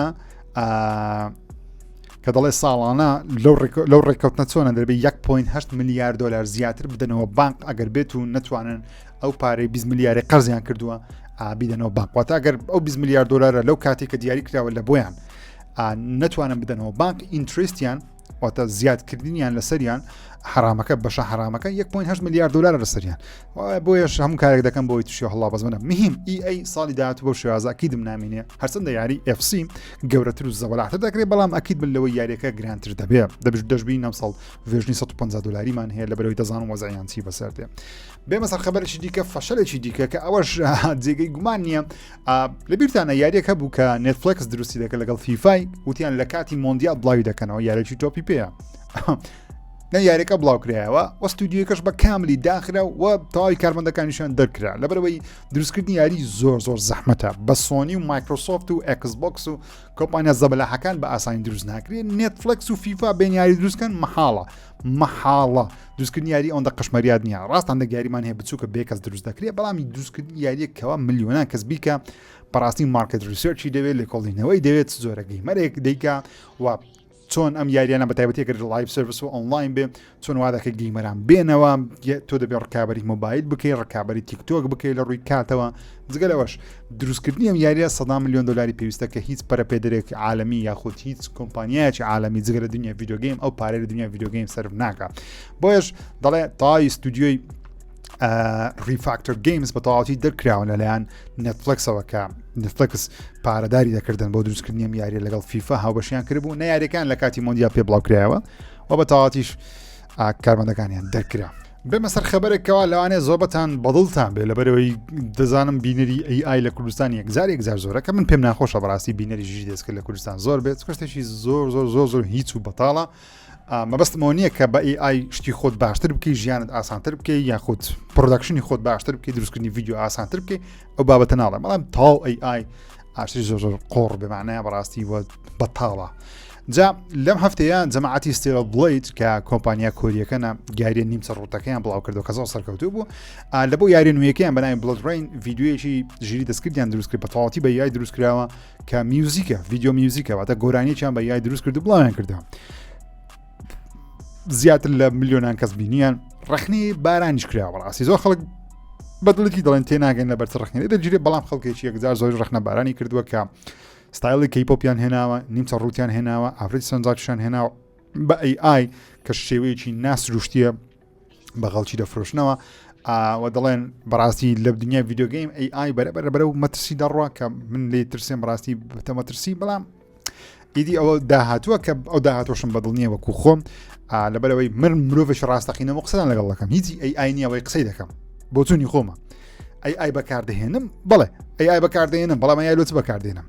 کە دەڵێ ساڵانە لەو ڕێککەوتنە چۆنە دەبێت 1.8 ملیار دلار زیاتر بدەنەوە بانک ئەگەر بێت و نەتوانن ئەو پارەی 20 ملیاری قەرزیان کردووە بیدەنەوە بانک واتە ئەگەر ئەو 20 ملیار دلارە لەو کاتێک کە دیاری کراوە لە بۆیان نەتوانن بدەنەوە بانک interest یان واتە زیادکردنیان لەسەریان حرامەکە بەشە حرامەکە 1.8 ملیار دلار لەسەریان بۆیەش هەموو کارێک دەکەم بۆی تووشی هەڵا بەزمنە مهم EA ساڵی داهاتوو بەو شێوازە ئەکیدم نامینێ هەرچەندە یاری FC گەورەتر و زەوەلاتر دەکرێت بەڵام ئەکید بن لەوەی یاریەکە گرانتر دەبێ دەبش دەشبین ئەمساڵ version ی 150 دلاریمان هەیە لە بەرەوەی دەزانم وەزعیان چی بەسەر دێ بێمە سەر خەبەرێکی دیکە فەشەلێکی دیکە کە ئەوەش جێگەی گومان نییە لە بیرتانە یاریەک هەبوو کە نێتفلکس دروستی دەکرد لەگەڵ فیفای وتیان لە کاتی مۆندیال بڵاوی دەکەنەوە یاریی تۆپی پێیە نە یاریەکە بڵاوکرایەوە و ستودیۆکەش بە کاملی داخرا و تەواوی کارمەندەکانیشان دەرکرا لەبەرەوەی دروستکردنی یاری زۆر زۆر زەحمەتە بە سۆنی و مایکرۆسۆفت و ئەکسبۆکس و کۆمپانیا زەبەلاحەکان بە ئاسانی دروست ناکرێت نێتفلکس و فیفا بێن یاری دروستکەن مەحاڵە مەحاڵە دروستکردنی یاری ئەوەندە قشمەریات نییە ڕاست هەندێک یاریمان هەیە بچووکە بێ کەس دروست دەکرێت بەڵام دروستکردنی یاریەک کەوا ملیۆنان کەس بیکە بەڕاستی market research ی دەوێت لێکۆڵینەوەی دەوێت زۆرە gamer ێک دەیکا و چۆن ئەم یاریانە بە تایبەتی گەر live service و ئۆنلاین بێ چۆن وا دەکە gamer ان بێنەوە تۆ دەبێت ڕکابی مۆبایل بکەی ڕکابی تیکتۆک بکەی لە ڕووی کاتەوە جگە لەوەش دروستکردنی ئەم یاریە سەدا میلیۆن دلاری پێویستە کە هیچ پەرەپێدرێک عالمی یاخود هیچ کۆمپانیایەکی عالمی جگە لە دنیا video game ئەو پارەی لە دنیا video game سەرف ناکە بۆیش دەڵێ تای ستودیۆی ریفاکتەر گەیمز بە تەواوەتی دەرکراون لەلایەن نێتفلکسەوە کە نێتفلکس پارەداری دەکردن بۆ دروستکردنی ئەم یاریە لەگەڵ فیفا هاوبەشیان کردبوو نە یاریەکان لە کاتی مۆندیا پێ بڵاوکرایەوە و بە تەواوەتیش کارمەندەکانیان دەرکرا. بێمە سەر خەبەرێک کەوا لەوانەیە زۆربەتان بەدڵتان بێ لەبەرەوەی دەزانم بینەری AI لە کوردستان یەکجار یەکجار زۆرە کە من پێم ناخۆشە بەڕاستی بینەری ژیری دەستکرد لە کوردستان زۆر بێت شتێکی زۆر زۆر زۆر زۆر هیچ و بەتاڵە. مەبەستمەوە نییە کە بە AI شتی خۆت باشتر بکەی ژیانت ئاسانتر بکەی یاخود production ی خۆت باشتر بکەی دروستکردنی ڤیدیۆ ئاسانتر بکەی ئەو بابەتە ناڵێم بەڵام تاو AI ئاشتری زۆر زۆر قۆڕ بمانەیە بەڕاستی وە بەتاڵە. جا لەم هەفتەیە جەماعەتی Stellar Blade کە کۆمپانیا کۆریەکەنە یاریە نیمچە ڕوتەکەیان بڵاو کردو کە زۆر سەرکەوتوو بوو لە بۆ یاری نوێیەکەیان بەناوی BloodRayne ڤیدیۆیەکی ژیری دەستکردیان دروست کرد بە تەواوەتی بە AI دروست کراوە کە میوزیکە ڤیدیۆ میوزیکە واتە گۆرانیەکیان بە AI دروست کرد و بڵاویان کردەوە زیاتر لە ملیۆنان کەس بینیان ڕخنی بارانیش کراوە ڕاستی زۆر خەڵک بەدڵێکی دەڵێن تێناگەن لە بەرچ ڕخنی دەگیرێت بەڵام خەڵکێکی یەکجار زۆر ڕخنە بارانی کردووە کە ستایلی K-pop یان هێناوە نیمچە ڕووتیان هێناوە ئافرەتی سەنجاکیشان هێناوە بە AI کە شێوەیەکی ناسروشتیە بە خەڵکی دەفرۆشنەوە و دەڵێن بەڕاستی لە دنیای video game AI بەرە بەرە بەرە و مەترسی دەڕوا کە من لێ ترسێن بەڕاستی بتە مەترسی بەڵام ئیدی ئەوە داهاتووە کە ئەو داهاتوەشم بەدڵ نییە وەکو خۆم لەبەرەوەی من مرۆڤێکی ڕاستەقینەوە قسەدان لەگەڵ دەکەم هیچی AI نییەوەی قسەی دەکەم بۆچوونی خۆمە AI بەکاردەهێنم بەڵێ AI بەکاردێنم بەڵام AI لۆ چ بەکاردێنم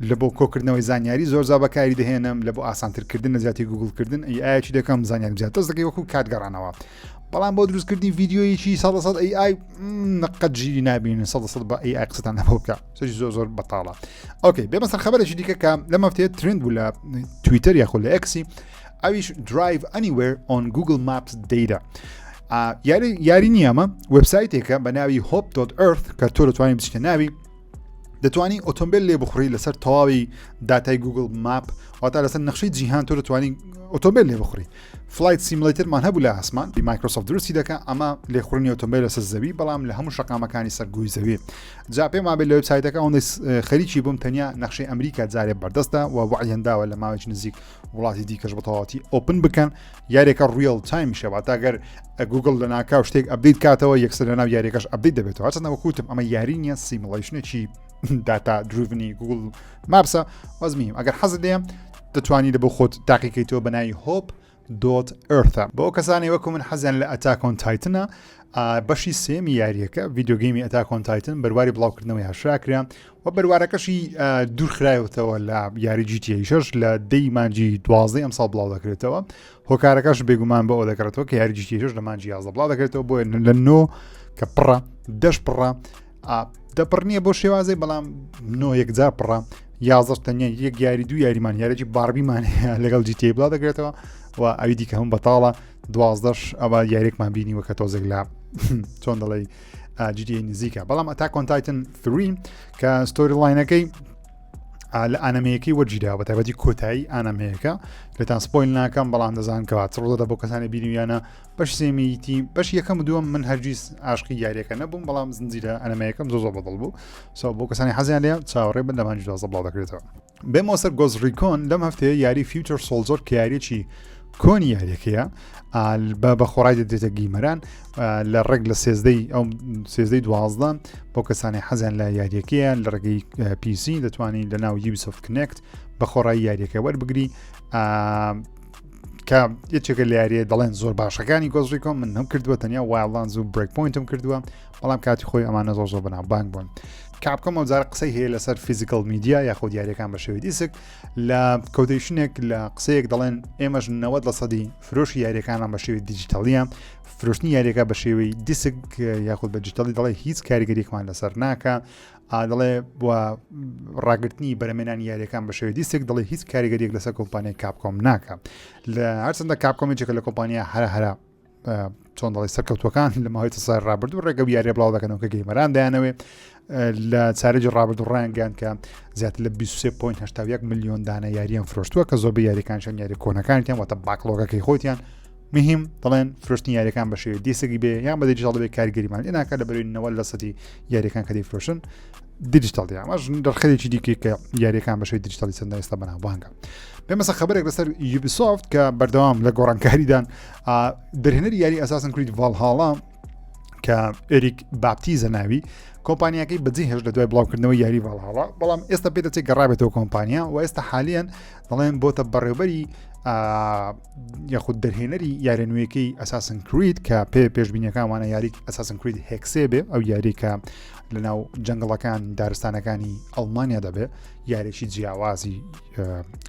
لە بۆ کۆکردنەوەی زانیاری زۆر زا بەکاری دەهێنم لە بۆ ئاسانترکردن لە زیاتی گوگلکردن AI ەکی دەکەم زانیاری زیاتر دەست دەکەی وەکو کاتگەڕانەوە بەڵام بۆ دروستکردنی ڤیدیۆیەکی سە سەد AI نقەت ژیری نابینن سە سەد بە AI قسەتان لەبۆ بکە سەری زۆر زۆر بەتاڵە okay بێمە سەر خبرێکی دیکە کە لەم هەفتەیە trend بوو لە تویتەر یاخود لە ئێکسی ئەویش Drive Anywhere on Google Maps Data یاری یاری نییە ئەمە وبسایتێکە بە ناوی hop.earth کە تۆ دەتوانانی بچیتە ناوی دەتوانی ئۆتۆمبیل لێ بخوڕی لەسەر تەواوی داتای Google Map واتا لەسەر نەخشەی جیهان تۆ دەتوانی ئۆتۆمبیل لێ بخوڕی Flight Simulator مان هەبوو لە ئاسمان دی مایکرۆسۆفت دروستی دەکە ئەمە لێخوڕنی ئۆتۆمبیل لەسەر زەوی بەڵام لە هەموو شەقامەکانی سەر گوی زەوی جا پێم وابێت لە وبسایتەکە ئەوەندەی خەریکی بووم تەنیا نەخشەی ئەمریکا جارێ بەردەستە و وعیانداوە لە ماوەی نزیک وڵاتی دیکەش بە تەواوەتی open بکەن یاریەکە real time یشە واتە گەر گوگڵ لە ناکاو شتێک update کاتەوە یەکسەر لە ناو یاریەکەش update دەبێتەوە هەرچەندە وەکوتم ئەمە یاری نییە simulation ێکی data driven ی Google Maps ە وەزمیم ئەگەر حەزت لێ دەتوانی لە بۆ خۆت تاقیکەیتەوە بە ناوی Hop dot Earth ە بۆ کەسانی وەکو من حەزیان لە Attack on Titan ە بەشی سێمی یاریەکە video game ی Attack on Titan بەرواری بڵاوکردنەوەی هەشراکرا و بەروارەکەشی دوورخرایەتەوە لە یاری GTA شەش لە دەی مانجی دوازدەی ئەم ساڵ بڵاو دەکرێتەوە هۆکارەکەش بێگومان بۆ ئەو دەگەڕێتەوە کە یاری GTA شەش لە مانجی 11 بڵاو دەکرێتەوە بۆیە لە نۆ کە پڕە دەش پڕە دەپڕ نییە بۆ شێوازی بەڵام نۆ یەکجار پڕە یازدە تەنیا یەک یاری دوو یاریمان یاریی باربیمان لەگەڵ GTA بڵاو دەکرێتەوە و ئەوی دیکە هەم بەتاڵە دوازدەش ئەوە یاریێکمان بینیوە کە تۆزێک لە چۆن دەڵێ GTA نزیکە بەڵام Attack on Titan 3 کە storyline ەکەی لە ئانەمەیەکەی وەرگیرا بە تایبەتی کۆتایی ئانەمەیەکە لێتان spoil ناکەم بەڵام دەزان کەوا چڕدە بۆ کەسانی بینیویانە بەش سێمیتی بەش یەکەم و دووەم من هەرگیز عاشقی یاریەکە نەبووم بەڵام زنجیرە ئەنەمەیەکەم زۆ زۆر بەدڵ بوو so بۆ کەسانی حەزیان لێ چاوەڕێ بن لە مانگی دوازدە بڵاو دەکرێتەوە بێمەوە سەر Ghost Recon لەم هەفتەیە یاری Future Soldier کە یاریەکی کۆنی یاریەکەیە بە بە خۆڕای دەدرێتە gamer ان لە ڕێک لە سێزدەی ئەو سێزدەی دوازدە بۆ کەسانی حەزیان لە یاریەکەیە لە ڕێگەی PC دەتوانین لە ناو Ubisoft Connect بە خۆڕایی یاریەکە وەربگری کە یەکێکە لە یاریە دەڵێن زۆر باشەکانی Ghost Recon من هەم کردووە تەنیا Wildlands و Breakpoint م کردووە بەڵام کاتی خۆی ئەمانە زۆر زۆر بەناوبانگ بوون. Capcom ئەوجار قسەی هەیە لەسەر physical media یاخود یاریەکان بە شێوەی دیسک لە quotation ێک لە قسەیەک دەڵێن ئێمەش 90 لە سەدی فرۆشی یاریەکانمان بە شێوەی دیجیتالیە فرۆشتنی یاریەکە بە شێوەی دیسک یاخود بە دیجیتالی دەڵێ هیچ کاریگەریەکمان لەسەر ناکە دەڵێ بووە ڕاگرتنی بەرەمێنانی یاریەکان بە شێوەی دیسک دەڵێ هیچ کاریگەریەک لەسەر کۆمپانیای Capcom ناکە لە هەرچەندە Capcom ێکە لە کۆمپانیا هەرە هەرە چۆن دەڵی سەرکەوتوەکان لە ماوەی سای ڕابردوو ڕێگە و یاریە بڵاو دەکەنەوە کە gamer ان دەیانەوێ لە چارەکی ڕابردوو ڕایانگەیان کە زیاتر لە 23.81 میلیۆن دانە یاریان فرۆشتووە کە زۆربەی یاریەکانشان یاری کۆنەکانیان واتە backlog ەکەی خۆتیان مهم دەڵێن فرۆشتنی یاریەکان بە شێوەی دیسکی بێ یان بە دیجیتاڵ بێ کاریگەریمان لێ ناکات لە بەروی 90 لە سەدی یاریەکان کە دەیفرۆشن دیجیتاڵی ئەمەش دەرخەرێکی دیکەی کە یاریەکان بە شێوەی دیجیتاڵی چەندە ئێستا بەناوبانگە بێمەسە خبرێک لەسەر Ubisoft کە بەردەوام لە گۆڕانکاریدان دەرهێنەری یاری Assassin's Creed Valhalla کە ئەریک باپتیزە ناوی کۆمپانیاکەی بەجێ هێشت لە دوای بڵاوکردنەوەی یاری Valhalla بەڵام ئێستا پێدەچێت گەڕابێتەوە کۆمپانیا و ئێستا حالیان دەڵێن بۆتە بەڕێوبەری یاخود دەرهێنەری یارە نوێیەکەی Assassin's Creed کە پێ پێشبینیەکان وانە یاری Assassin's Creed هێکسێ بێ ئەو یاری کە لە ناو جەنگڵەکان دارستانەکانی ئەڵمانیا دەبێ یاریی جیاوازی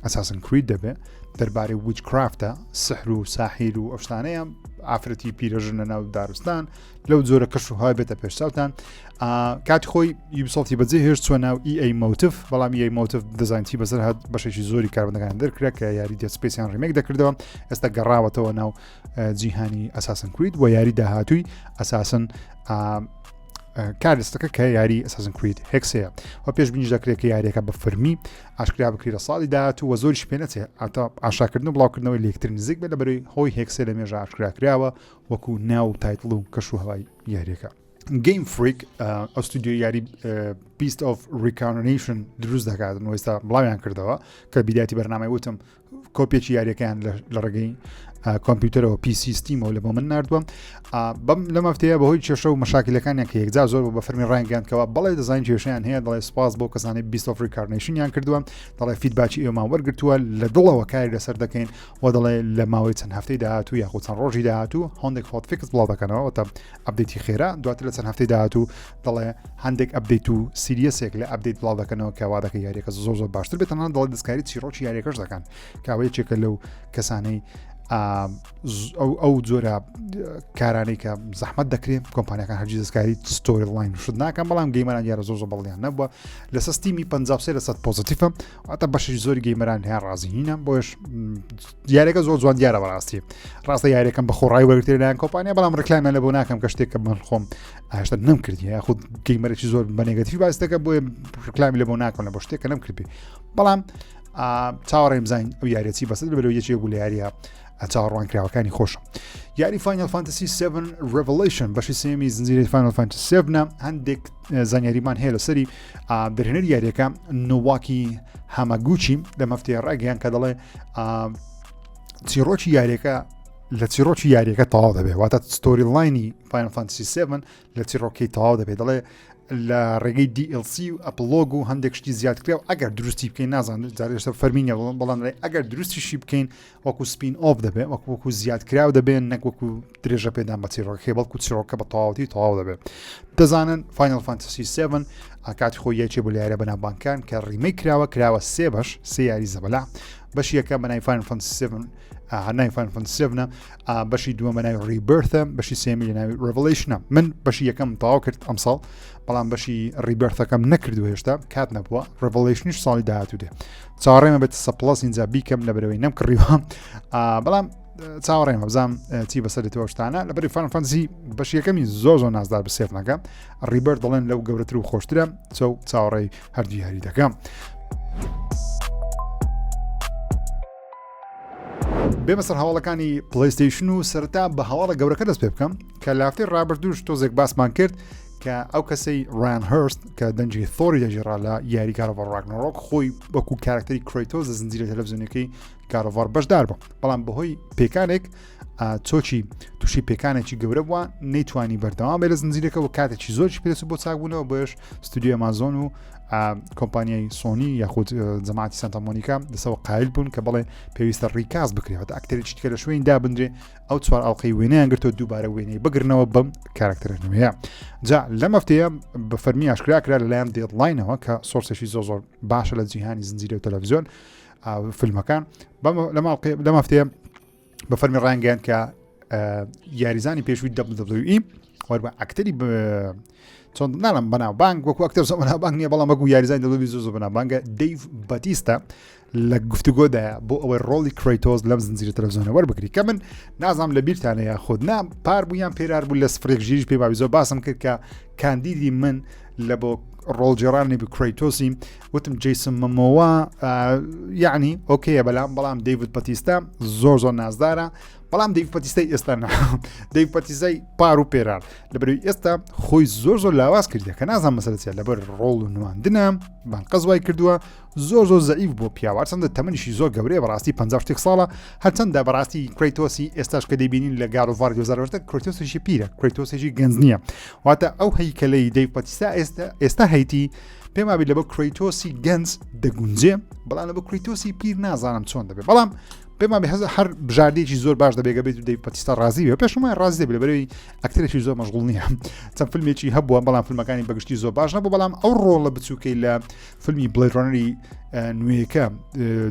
Assassin's Creed دەبێ دەربارەی witchcraft ە سحر و ساحیر و ئەو شتانەیە ئافرەتی پیرەژن لە ناو دارستان لەو جۆرە کەش و های بێتە پێشچاوتان کاتی خۆی Ubisoft ی بەجێ هێشت چوە ناو EA Motive بەڵام EA Motive دەزانتی بەسەر هات بەشێکی زۆری کاربندەکان دەرکرا کە یاری Dead Space یان remake دەکردەوە ئێستا گەڕاوەتەوە ناو جیهانی Assassin's Creed و یاری داهاتووی Assassin کارستەکە کە یاری Assassin's Creed هێکسەیە و پێش بینیش دەکرێت کە یاریەکە بە فەرمی ئاشکرا بکرێت لە ساڵی داهاتوو و زۆریش پێ نەچێت ئاتا ئاشاکردن و بڵاوکردنەوەی لەکتر نزیک بێت لە بەرەی هۆی هێکسێ لە مێژە ئاشکرا کراوە وەکو ناو و title و کەش و هەوای یاریەکە. Game Freak ئەو ستودیۆ یاری Beast of Reincarnation دروست دەکات و ئێستا بڵاویان کردەوە کە بیداتی بەرنامەی وتم کۆپیەکی یاریەکەیان لە ڕێگەی کۆمپیوتەرەوە PC Steam ەوە لە بۆ من نردووە بەم لەم هەفتەیە بەهۆی کێشە و مەشاکلەکانیان کە یەکجار زۆر بوو بە فەرمی ڕایانگەیاندکەوە بەڵێ دەزانین کێشیان هەیە دەڵێ سپاس بۆ کەسانی Beast of Reincarnation یان کردووە دەڵێ feedback ی ئێمە وەرگتووە لە دڵەوە کاری لەسەر دەکەین و دەڵێ لە ماوەی چەند هەفتەی داهاتوو یاخود چەند ڕۆژی داهاتوو هەندێک hotfix بڵاو دەکەنەوە تا update ی خێرا دواتر لە چەند هەفتەی داهاتوو دەڵێ هەندێک update و series ێک لە update بڵاو دەکەنەوە کە وا دەکە یاریەکە زۆر زۆر باشتر بێت تەنانەت دەڵێ دەستکاری چیرۆکی یاریەکەش دەکەن کاوە یەکێکە لەو کەسانەی ئەو ئەو جۆرە کارانەی کە زەحمت دەکرێت کۆمپانیەکان هەرگیز دەستکاری storyline شت ناکەن بەڵام gamer ان دیارە زۆر زۆر بەڵیان نەبووە لەسەر Steam ی 53 لە 100 positive ە واتە بەشی زۆری gamer ان هەیە ڕازی نینە بۆیش یاریەکە زۆر جوان دیارە بەڕاستی ڕاستە یاریەکەم بە خۆڕای وەرگتێ لایەن کۆمپانیا بەڵام ڕکلامیان لە بۆ ناکەم کە شتێک کە من خۆم ئاشتا نەم کردی یاخود gamer ێکی زۆر بە negative باس دەکە بۆیە ڕکلامی لە بۆ ناکەم لە بۆ شتێک کە نەم کردی بەڵام چاوەڕێم بزانین ئەو یاریەتی بەسەر بەرەوە یەکێک بوو لە یاریە چاوەڕوان کراوەکانی خۆشم یاری Final Fantasy 7 Revelation بەشی سێمی زنجیرەی Final Fantasy 7 هەندێک زانیاریمان هەیە لەسەری دەرهێنەری یاریەکە نۆواکی هاماگوچی لەم هەفتەیە ڕاگەیان کە دەڵێ چیرۆکی یاریەکە لە چیرۆکی یاریەکە تەواو دەبێت واتە storyline ی Final Fantasy 7 لە چیرۆکی تەواو دەبێت دەڵێ لە ڕێگەی DLC و epilogue و هەندێک شتی زیاد کرا و ئەگەر دروستی بکەین نازانم جارێشتە فەرمینە بەڵام ئەگەر دروستیشی بکەین وەکو spin-off دەبێت وەکو وەکو زیاد کراو دەبێن نەک وەکو درێژە پێدان بە چیرۆکەکەی بەڵکو چیرۆکە بە تەواوەتی تەواو دەبێت دەزانن Final Fantasy 7 ئاکاتی خۆی یەکێ بۆ لە یاریە بەناوبانگەکان کە remake کراوە کراوە سێ بەش سێ یاری زەبەلا بەشی یەکەم بە ناوی Final Fantasy 7 ناوی Final Fantasy 7 بەشی دووەم بە ناوی Rebirth ە بەشی سێمی لە ناوی Revelation ە من بەشی یەکەم تەواو کرد ئەمساڵ بەڵام بەشی Rebirth ەکەم نەکردو هێشتا کات نەبووە Revelation یش ساڵی داهاتوو دێ چاوەڕێمە بێت سەپڵەس اینجا بیکەم لە بەرەوەی نەم کڕیوە بەڵام چاوەڕێمە بزانام چی بەسەر دێتەوە شتانە لە بەری Final Fantasy بەش یەکەمی زۆر زۆر نازدار بسێفنەکە Rebirth دەڵێن لەو گەورەتر و خۆشترە چەو چاوەڕێی هەردوو یاری دەکەم. بێمە سەر هەواڵەکانی PlayStation و سەرتا بە هەواڵە گەورەکە دەست پێ بکەم کە لافتەی ڕابردوش تۆزێک باسمان کرد کە ئەو کەسەی ڕایان هرست کە دەنگی ثۆری دەگێڕا لە یاری God of War Ragnarok خۆی وەکو کارکتەری کرەیتۆس لە زنجیرە تەلەڤزیۆنەکەی God of War بەشدار بوو بەڵام بەهۆی پێکانێک چۆکی تووشی پێکانێکی گەورە بووە نەیتوانی بەردەوام بێ لە زنجیرەکە و کاتێکی زۆرشی پێچ بۆ چاکبوونەوە بۆیش ستودیو ئەمازۆن و کۆمپانیای سۆنی یاخود جەماعەتی سانتا مۆنیکا دەسەوە قایل بوون کە بڵێ پێویستە recast بکرێت ئەکتەرێکی دیکە لە شوێن دابنرێ ئەو چوار ئەڵلقەی وێنەیان گرتو دووبارە وێنەی بگرنەوە بەم کارکتەرە نوێیە جا لەم هەفتەیە بە فەرمی ئاشکرا کرا لەلایەن Deadline ەوە کە source ێکی زۆر زۆر باشە لە جیهانی زنجیرە و تەلەڤزیۆن فیلمەکان لەم هەفتەیە بە فەرمی ڕایانگەیاند کە یاریزانی پێشووی WWE وەربە ئەکتەری چۆن ناڵم بەناوبانگ وەکو ئەکتەر زۆر بەناوبانگ نییە بەڵام وەکو یاریزان دەبی زۆر زۆر بەناوبانگە دەیڤ بەتیستا لە گفتوگۆدایە بۆ ئەوەی ڕۆڵی کرەیتۆس لەم زنجیرە تەلەڤزیۆنە وەربگری کە من نازانم لە بیرتانە یا خود نا پار بوو یان پێرار بوو لە سفرێک ژیریش پێ باوی زۆر باسم کرد کە کاندیدی من لە بۆ ڕۆڵگێڕانی کرەیتۆسی وتم جیسن مەمۆوا یعنی okay ە بەلام بەڵام دەیڤد پەتیستا زۆر زۆر نازدارە بەڵام دەیڤ پەتیستای ئێستا نا دەیڤ پەتیستای پار و پێرار لە بەروی ئێستا خۆی زۆر زۆر لاواز کردە کە نازانم مەسەلە چیە لەبەر ڕۆڵ و نواندنە بان قەزوای کردووە زۆر زۆر زەعیف بۆ پیاوە هەرچەندە تەمەنیشی زۆر گەورەیە بەڕاستی 50 شتێک ساڵە هەرچەندە بەڕاستی کرەیتۆسی ئێستاش کە دەیبینین لە God of War 2018 کرەیتۆسێکی پیرە کرەیتۆسێکی گەنج نییە واتە ئەو هەیکەلەی دەیڤ پەتیستا ئێستا ئێستا هەیتی. پێم وابی لە بۆ کرەیتۆسی گەنج دەگونجێ بەڵام لە بۆ کرەیتۆسی پیر نازانم چۆن دەبێت بەڵام پێم وابی هەز هەر بژاردەیەکی زۆر باش دەبێت گەبێت و دەیڤ بەتیستا ڕازی بێ پێشم وایە ڕازی دەبێت لەبەرەوەی ئەکتەرێکی زۆر مەشغوڵ نییە چەند فیلمێکی هەبووە بەڵام فیلمەکانی بەگشتی زۆر باش نەبوو بەڵام ئەو ڕۆڵە بچووکەی لە فیلمی Blade Runner ی نوێیەکە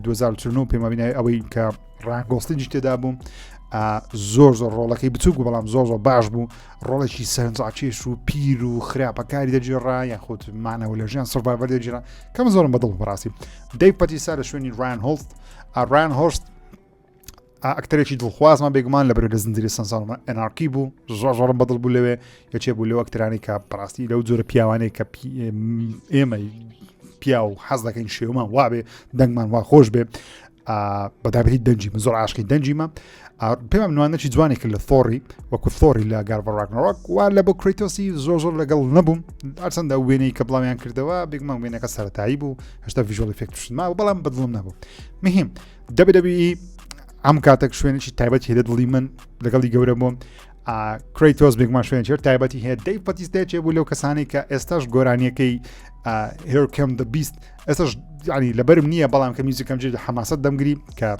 2049 پێم وابی ناوی ئەوەی کە ڕایان گۆسلینگی تێدا بوو زۆر زۆر ڕۆڵەکەی بچوک بوو بەڵام زۆر زۆر باش بوو ڕۆڵێکی سەرنجڕاکێش و پیر و خراپەکاری دەگێڕا یاخود مانەوە لە ژیان survivor دەگێڕا کەم زۆرم بەدڵ بەڕاستی دەیڤ بەتیستا لە شوێنی ڕایان هۆڵست ڕایان هۆست ئەکتەرێکی دڵخوازمان بێگومان لە بەرە لە زنجیرەی Sons of Anarchy بوو زۆر زۆرم بەدڵ بوو لەوێ یەکێ بوو لەو ئەکتەرانی کە بەڕاستی لەو جۆرە پیاوانەی کە ئێمە پیاو حەز دەکەین شێومان وابێ دەنگمان وا خۆش بێ بەتابەتی دەنجی من زۆر عاشقی دەنجیمە پێم نوانەکی جوانی کرد لە ثۆری وەکو ثۆری لە God of War Ragnarok وا لە بۆ کرەیتۆسی زۆر زۆر لەگەڵ نەبووم هەرچەندە وێنەی کە بڵاویان کردەوە بێگومان وێنەکە سەرەتایی بوو هێشتا visual effect ما بەڵام بەدڵم نەبوو مهم WWE ئەم کاتێک شوێنێکی تایبەتی هەیە دڵی من لەگەڵی گەورە بووم کرەیتۆس بێگومان شوێن تایبەتی هەیە دەیڤ بەتیستا چێ بوو لەو کەسانی کە ئێستاش گۆرانیەکەی Here Comes the Beast ئێستاش ینی لەبەرم نییە بەڵام کە میوزیکەم جێ حەماسەت دەمگری کە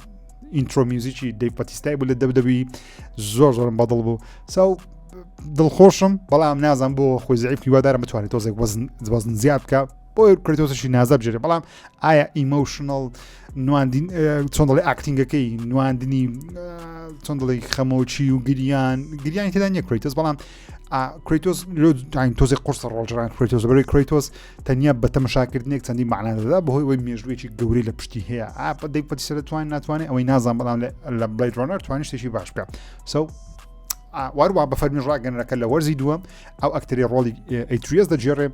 intro music ی دەیڤ بەتیستای بوو لە دەبدەبی زۆر زۆرم بەدڵ بوو so دڵخۆشم بەڵام نازان بۆ خۆی زعیف هیوادارم بتوانێت تۆزێک وەزن وەزن زیاد بکە بۆ کرەیتۆسشی نازە بژێرێ بەڵام ئایا emotional نواندین چۆن دەڵێ acting ەکەی نواندنی چۆن دەڵێ خەمۆچی و گریان گریانی تێدا نییە کرەیتۆس بەڵام کرەیتۆس تۆزێک قورسە ڕۆڵجران کرەیتۆس بەرەی کرەیتۆس تەنیا بە تەمەشاکردنێک چەندی معنا دەدا بەهۆی ئەوەی مێژوویەکی گەورەی لە پشتی هەیە دەیڤ بەتیستا دەتوانێت ناتوانێت ئەوەی نازان بەڵام لە Blade Runner توانی شتێکی باش بکە so وەروە بە فەرمی ڕاگەنرەکە لە وەرزی دووەم ئەو ئەکتەری ڕۆڵی ئەیتریەس دەگێڕێ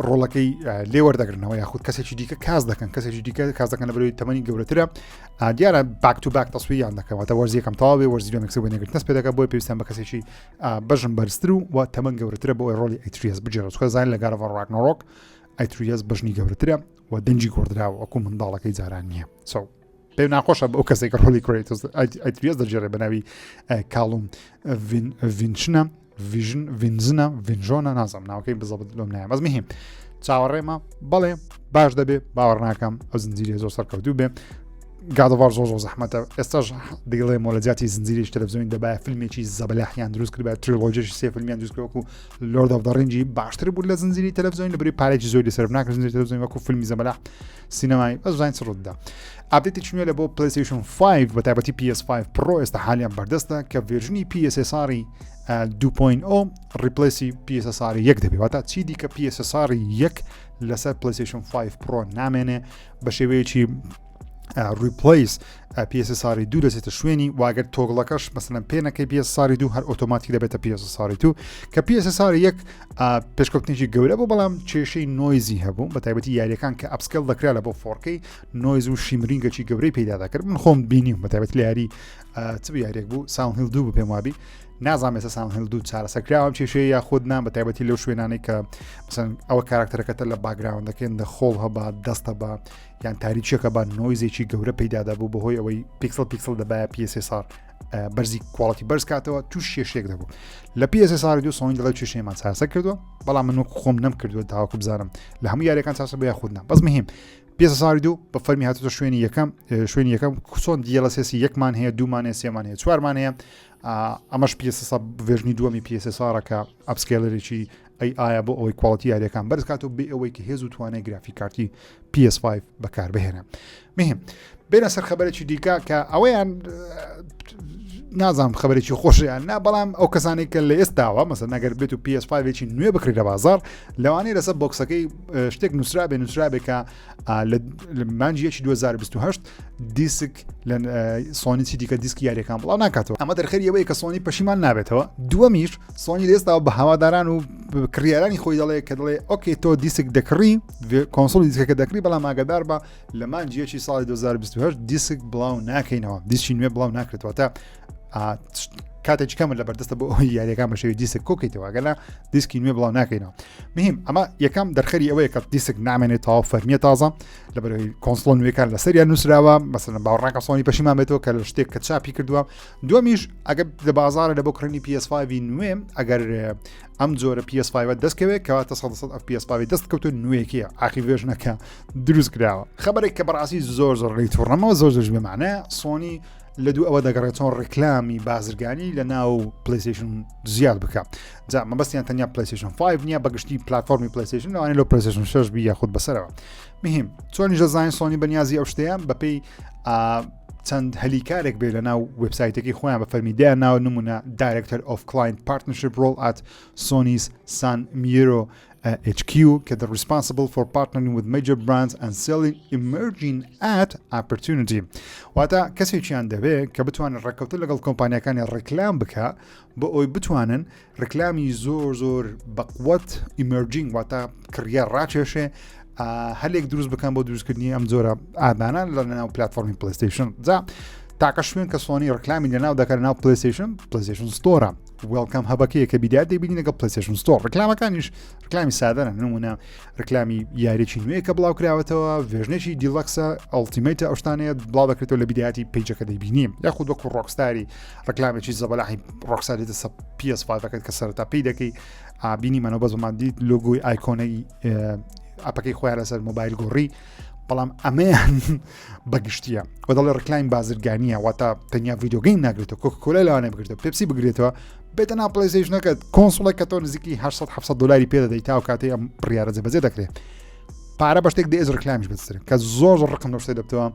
ڕۆڵەکەی لێ وەردەگرنەوە یاخود کەسێکی دیکە cast دەکەن کەسێکی دیکە cast دەکەن لە بەرەوەی تەمەنی گەورەترە دیارە back to back تەسویان دەکەواتە وەرزی یەکەم تەواوێ وەرزی دووەم یەکسەر وێنەگرتن دەست پێ دەکات بۆیە پێویستیان بە کەسێکی بەژن بەرزتر و و تەمەن گەورەترە بۆ ئەوەی ڕۆڵی ئەیتریەس بگێڕێت چونکە زانین لە God of War Ragnarok ئەیتریەس بەژنی گەورەترە و دەنگی گۆڕدراوە وەکو منداڵەکەی جاران نییە so پێ ناخۆشە بۆ کەسێک ڕۆڵی کرەیتۆس ئەیتریەس دەگێڕێ بە ناوی کاڵوم ڤینشنە ڤیژن ڤینزنە ڤینژۆنە نازم ناوەکەی بزەبت لۆم نایە بەس مهم چاوەڕێمە بەڵێ باش دەبێ باوەڕ ناکەم ئەو زنجیرە زۆر سەرکەوتوو بێ God of War زۆر زۆر زەحمەتە ئێستاش دەگەڵێمەوە لە جیاتی زنجیرێکی تەلەڤزیۆنی دەبایە فیلمێکی زەبەلاحیان دروست کرد trilogy ێکی سێ فیلمیان دروست کرد وەکو Lord of the Rings ی باشتر بوو لە زنجیری تەلەڤزیۆنی لەبری پارێکی زۆری سەرف ناکرد زنجیری تەلەڤزیۆنی وەکو فیلمی زەبەلاح سینەمایی بەس زانین چ ڕوودەدا update ێکی نوێ لە بۆ PlayStation 5 بە تایبەتی PS5 Pro ئێستا حالیان بەردەستە کە version ی PSSR 2.0 replace ی PSSR یەک دەبێت واتە چی دیکە PSSR یەک لەسەر PlayStation 5 Pro نامێنێ بە شێوەیەکی replace PSSR دوو دەچێتە شوێنی واگەر toggle ەکەش مەسەلەن پێ نەکەی PSSR دوو هەر ئۆتۆماتیک دەبێتە PSSR دوو کە PSSR یەک پێشکەوتنێکی گەورە بوو بەڵام کێشەی noise ی هەبوو بە تایبەتی یاریەکان کە upscale دەکرا لە بۆ 4K noise و shimmering ێکی گەورەی پەیدا دەکرد من خۆم بینیم بە تایبەت لە یاری چ یاریێک بوو Silent Hill دوو پێم وابی نازانم ئێستا Silent Hill دوو چارەسەر کراوە کێشەیە یاخود نا بە تایبەتی لەو شوێنانەی کە مثلەن ئەوە کاراکتەرەکەتە لە background ەکەن دە خۆڵ هەبا دەستە بە یان تاریکیەکە بە noise ێکی گەورە پەیدا دەبوو بەهۆی ئەوەی pixel pixel دەبایە PSSR بەرزی quality بەرز کاتەوە توش کێشێک دەبوو لە PSSR دوو سۆنی دەڵێت کێشەیەمان چارەسەر کردووە بەڵام من وەکو خۆم نەم کردووە تاوەکو بزانم لە هەموو یاریەکان چارەسەر بە یاخود نا بەس مهم PSSR دوو بە فەرمی هاتوتە شوێنی یەکەم شوێنی یەکەم چۆن DLSS یەکمان هەیە دوومان هەیە سێمان هەیە چوارمان هەیە ئەمەش PSSR version ی دووەمی PSSR ەکە upscaler ێکی ئەی ئایا بۆ ئەوەی quality یاریەکان بەرز کات و بێ ئەوەی کە هێز و توانای graphic card ی PS5 بەکار بهێنە مهم بێنە سەر خبرێکی دیکە کە ئەوەیان نازانم خبرێکی خۆشیان نا بەڵام ئەو کەسانی کە لە ئێستاوە مەسە نەگەر بێت و PS5 ێکی نوێ بکری لە بازار لەوانەیە لەسەر box ەکەی شتێک نووسرا بێ نووسرا بێ کە لە مانگی یەکی 2028 دیسک لە سۆنی چی دیکە دیسکی یاریەکان بڵاو ناکاتەوە ئەمە دەرخەری ئەوەیە کە سۆنی پەشیمان نابێتەوە دووەمیش سۆنی لە ئێستاوە بە هەواداران و کڕیارانی خۆی دەڵێ کە دەڵێ okay تۆ دیسک دەکڕی console ی دیسکەکە دەکڕی بەڵام ئاگادار بە لە مانگی یەکی ساڵی 2028 دیسک بڵاو ناکەینەوە دیسکی نوێ بڵاو ناکرێتەوە تا. کاتێکی کەمە لە بەردەستە بۆ ئەوەی یاریەکان بە شێوەی دیسک کۆکەیتەوە گەلا دیسکی نوێ بڵاو ناکەینەوە مهم ئەمە یەکەم دەرخەری ئەوەیە کە دیسک نامێنێت تاوا فەرمیە تازە لەبەرەوەی console ە نوێکان لەسەریان نووسراوە مەسەلەن باوەڕناکە سۆنی پەشیمان بێتەوە کە لە شتێک کە چاپی کردووە دووەمیش ئەگەر لە بازارە لە بۆ کڕینی PS5 نوێ ئەگەر ئەم جۆرە PS5 دەستکەوێت کەواتە 100 PS5 دەست کەوتو نوێیەکیە ئاخی version ەکە دروست کراوە خبرێک کە بەڕاستی زۆر زۆر ڕێی توڕەمەوە زۆر زۆر بێمانە سۆنی لە دوو ئەوە دەگەڕێت چۆن ڕیکلامی بازرگانی لە ناو پلیسیشن زیاد بکە جا مەبەستیان تەنیا پلیسیشن 5 نییە بەگشتی پلتفۆرمی پلیسیشن لەوانەیە لەو پلیسیشن 6 بی یاخود بەسەرەوە مهم چۆنیش دەزانین سۆنی بەنیازی ئەو شتەیە بەپێی چەند هەلیکارێک بێ لە ناو وبسایتەکەی خۆیان بە فەرمی دیان ناوە نمونە Director of Client Partnership role at Sony's San Miro HQ کە the responsible for partnering with major brands and selling emerging ad opportunity واتە کەسێکیان دەبێت کە بتوانێت ڕێککەوتن لەگەڵ کۆمپانیەکانی ڕێکلام بکە بۆ ئەوی بتوانن ڕیکلامی زۆر زۆر بەقوت emerging واتە کڕیار ڕاکێشێ هەلێک دروست بکەن بۆ دروستکردنی ئەم جۆرە ad انە لە ناو پلتفۆرمی پلیستیشن جا تاکە شوێن کە سۆنی ڕکلامی لە ناو دەکەن ناو پلیستیشن پلیستیشن store ە welcome hub ەکەیە کە بیدات دەبینی لەگەڵ پلیستیشن store ڕکلامەکانیش ڕکلامی سادەنە نمونە ڕکلامی یاریی نوێ کە بڵاو کراوەتەوە version ێکی deluxe ە ultimate ە ئەوشتانەیە بڵاو دەکرێتەوە لە بیداتی page ەکە دەبینیم یاخود وەکو ڕۆکستاری ڕکلامێکی زەبەلاحی ڕۆکسار دێتە سەر PS5 ەکەت کە سەرەتا پێی دەکەی بینیمانەوە بەس بەمان دیت لۆگۆی icon ەی app ەکەی خۆیان لەسەر مۆبایل گۆڕی بەڵام ئەمەیان بەگشتیە و دەڵێ ڕکلایم بازرگانیە واتە تەنیا video game ناگرێتەوە کۆکۆلای لەوانە بگرێتەوە پێپسی بگرێتەوە بێتە نا پلیستیشنەکە console ێک کە تۆ نزیکی 800 700 دلاری پێ دەدەیت تا کاتێ ئەم بڕیارە جێبەجێ دەکرێت پارە بە شتێک دێز ڕکلامیش بەستر کە زۆر زۆر ڕقم لەو شتێک دەبتەوە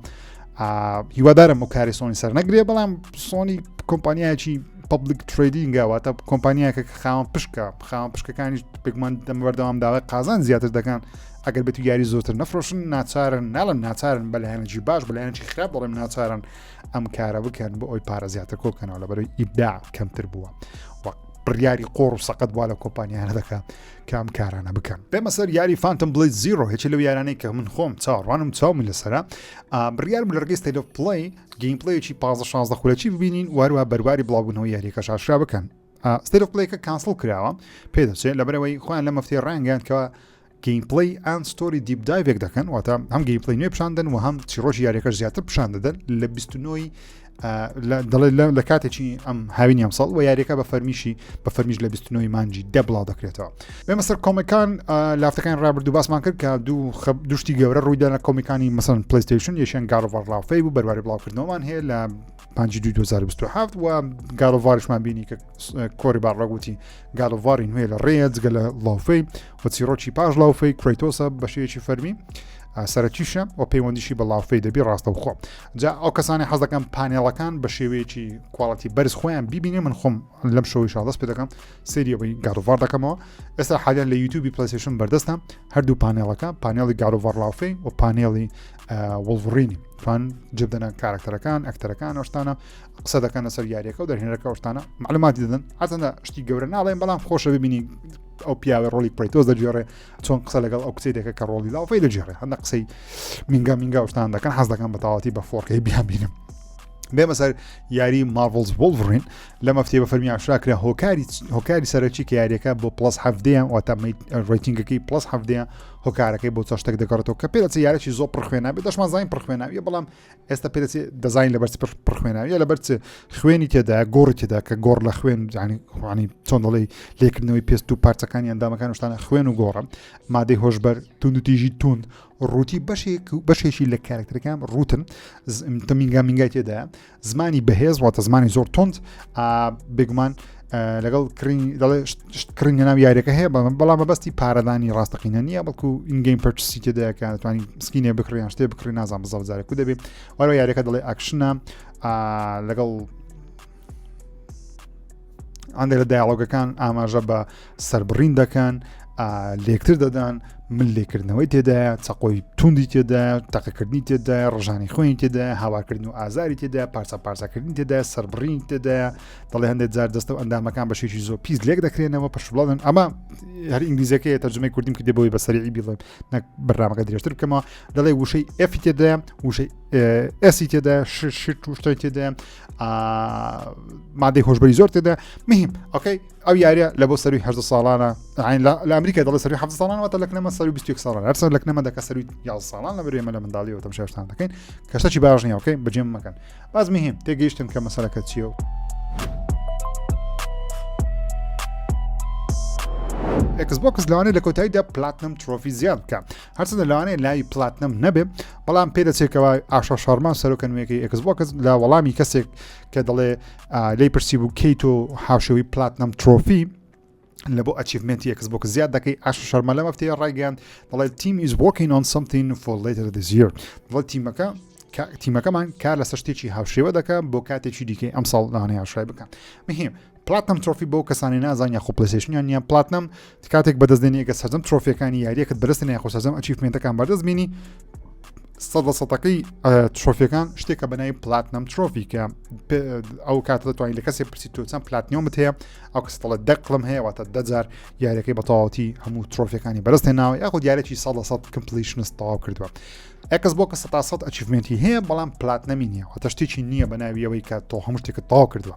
هیوادارم ئەو کاری سۆنی سەر نەگرێ بەڵام سۆنی کۆمپانیایەکی public trading ە واتە کۆمپانیاکە کە خاوەن پشکە خاوەن پشکەکانیش پێکمان دەم بەردەوام داوای قازان زیاتر دەکەن ئەگەر بێت یاری زۆرتر نەفرۆشن ناچارن ناڵم ناچارن بەلایەنێکی باش بەلایەنێکی خراپ دەڵێم ناچارن ئەم کارە بکەن بۆ ئەوی پارە زیاتر کۆبکەنەوە لەبەرەوەی ئیبدا کەمتر بووە و بڕیاری قۆڕ و سەقەت وا لە کۆمپانیانە دەکە کە ئەم کارانە بکەن. بێمە سەر یاری Phantom Blade Zero هێچی لەو یارانەی کە من خۆم چاوەڕوانم چاومی لەسەرە بڕیارم لە ڕێگەی State of Play gameplay ێکی 15 16 خولەکی ببینین واروا بەرواری بڵاوبوونەوە یاریەکە شاشرا بکەن State of Play ەکە cancel کراوە پێدەچێت لەبەرەوەی خۆیان لە مەفتی ڕانگەیان کەەوە gameplay and story deep dive ێک دەکەن واتە هەم gameplay نوێ پیشاندن و هەم چیڕۆژی یاریەکەش زیاتر پیشان دەدەن لە 29 دەڵێ لە کاتێکی ئەم هاوینی ئەمساڵ و یاریەکە بە فەرمیشی بە فەرمیش لە 29 مانجی دە بڵاو دەکرێتەوە بێمە سەر کۆمەکان لافتەکان ڕابردوو باسمان کرد کە دوو دوشتی گەورە ڕوویدا لە کۆمیکانی مەسەن پلیستیشن یشیان God of War لاوفەی بوو بەرواری بڵاوکردنەوەمان هەیە لە 2027 و God of War یشمان بینی کە کۆری باڕەگوتی God of War ی نوێ لە ڕێیە جگە لە لاوفەی و چیرۆکی پاش لاوفەی کرەیتۆسە بە شێوەیەکی فەرمی سەرەکیشە و پەیوەندیشی بە لاوفەی دەبی ڕاستەوخۆ جا ئەو کەسانی حەز دەکەم panel ەکان بە شێوەیەکی quality بەرز خۆیان ببینێ من خۆم لەم شەوەی شادەست پێ دەکەم سری ئەوەی God of War دەکەمەوە ئێستا حالیان لە یوتیوبی پلیسیشن بەردەستە هەردوو panel ەکە panel ی God of War لاوفەی و panel ی وڵڤڕینی توان جبدەنە کارکتەرەکان ئەکتەرەکان ئەوشتانە قسە دەکەن لەسەر یاریەکە و دەرهێنەرەکە ئەوشتانە معلوماتی دەدەن هەرچەندە شتی گەورە ناڵێن بەڵام خۆشە ببینی ئەو پیاوە ڕۆڵی کرەیتۆس دەگێڕێ چۆن قسە لەگەڵ ئەو کچەی دەکە کە ڕۆڵی لاوفەی دەگێڕێ هەندە قسەی مینگا مینگا شتان دەکەن حەز دەکەم بە تەواوەتی بە 4K بیان بینم بێمە سەر یاری Marvel's Wolverine لە مەفتێ بە فەرمی ئاشکرا هۆکاری هۆکاری سەرەکی کە یاریەکە بۆ plus حەفدەیە واتە rating ەکەی plus حەفدەیە هۆکارەکەی بۆ چە شتێک دەگەڕێتەوە کە پێدەچێت یارێکی زۆر پڕخوێناوی دەشمان زانین پڕخوێناویە بەڵام ئێستا پێدەچێت دەزانین لەبەر پڕخوێناویە لەبەر چ خوێنی تێدا گۆڕی تێدا کە گۆڕ لە خوێن ینی خوانی چۆن دەڵێ لێکردنەوەی پێست و پارچەکانی ئەندامەکان شتانە خوێن و گۆڕە مادەی هۆشبەر توند و تیژی توند ڕووتی بەشێک و بەشێکی لە کارکتەرەکان ڕوتن تەمینگا مینگای تێدایە زمانی بەهێز واتە زمانی زۆر تند بێگومان لەگەڵ کڕین دەڵێ کڕین لەناو یاریەکە هەیە بەڵام مەبەستی پارەدانی ڕاستەقینە نییە بەڵکو in-game purchase ی تێدایە کە دەتوانانی skin ێ بکڕیان شتێ بکڕی نازان بزەڵ جارێک و دەبێت وەرە یاریەکە دەڵێ action ە لەگەڵ هەندێک لە dialogue ەکان ئاماژە بە سربڕین دەکەن لێکتر دەدان مل لێکردنەوەی تێدایە چەقۆی توندی تێدایە تەقەکردنی تێدایە ڕژانی خوێنی تێدایە هاوارکردن و ئازاری تێدایە پارچە پارچەکردنی تێدایە سەربڕینی تێدایە دەڵێ هەندێک جار دەستە و ئەندامەکان بە شێکی زۆر پیس لێک دەکرێنەوە پەشوڵڵن ئەمە هەر ئینگلیزەکەی تەرجمەی کوردیم کردی بۆی بە سەریعی بیڵێم نەک بەرنامەکە درێژتر بکەمەوە دەڵێ وشەی F ی تێدایە وشەی S ی تێدا shit و شتای تێدا مادەی هۆشبەری زۆر تێدا مهم okay ئەو یاریە لە بۆ سەروی 18 ساڵانە لە ئەمریکا دەڵێ سەروی 7 ساڵان واتە لە کنەمە سەروی 21 ساڵان هەرسەر لە کنەمە دەکە سەروی 11 ساڵان لە بەرێمە لە منداڵیەوە تەمشاشتان دەکەین کە شتێکی باش نییە okay بەجێم مەکەن باز مهم تێگەیشتن کە مەسەلەکە چییە و Xbox لەوانەیە لە کۆتاییدا platinum trophy زیاد بکە هەرچەندە لەوانەیە لای پلاتنم نەبێ بەڵام پێدەچێتەوە ئاشا شارمان سەرۆکە نوێیەکەی Xbox لە وەڵامی کەسێک کە دەڵێ لی پرسی بوو کەی تۆ هاوشێوەی platinum trophy لە بۆ achievement ی Xbox زیاد دەکەی ئاشا شەرما لەم هەفتەیە ڕایگەیاند دەڵێت team is working on something for later this year دەڵێت تیمەکە تیمەکەمان کار لەسەر شتێکی هاوشێوە دەکە بۆ کاتێکی دیکەی ئەم ساڵ لەوانەیە ئاشکرای بکەن مهم platinum trophy بۆ کەسانی نازان یاخۆ PlayStation یان نیە پلاتنەم کاتێک بەدەست دێنی ئەگە سەرجەم trophy ەکانی یاریەکەت بەدەست یاخۆ سەرجەم achievement ەکان بەدەست بینی سەد لە سەتەکەی trophy ەکان شتێکە بەناوی platinum trophy کە ئەو کاتە دەتوانین لە کەسێ پرسی تۆ چەند platinum ت هەیە ئەو کەس دەڵێت دەقڵم هەیە واتە دەجار یاریەکەی بەتەواوەتی هەموو trophy ەکانی بەدەست هێناوە یاخود یاریی سەد لە سەد completionist تەواو کردووە Xbox سەتا سەد achievement ی هەیە بەڵام platinum ی نییە واتە شتێکی نییە بە ناوی ئەوەی کە تۆ هەموو شتێکت تەواو کردووە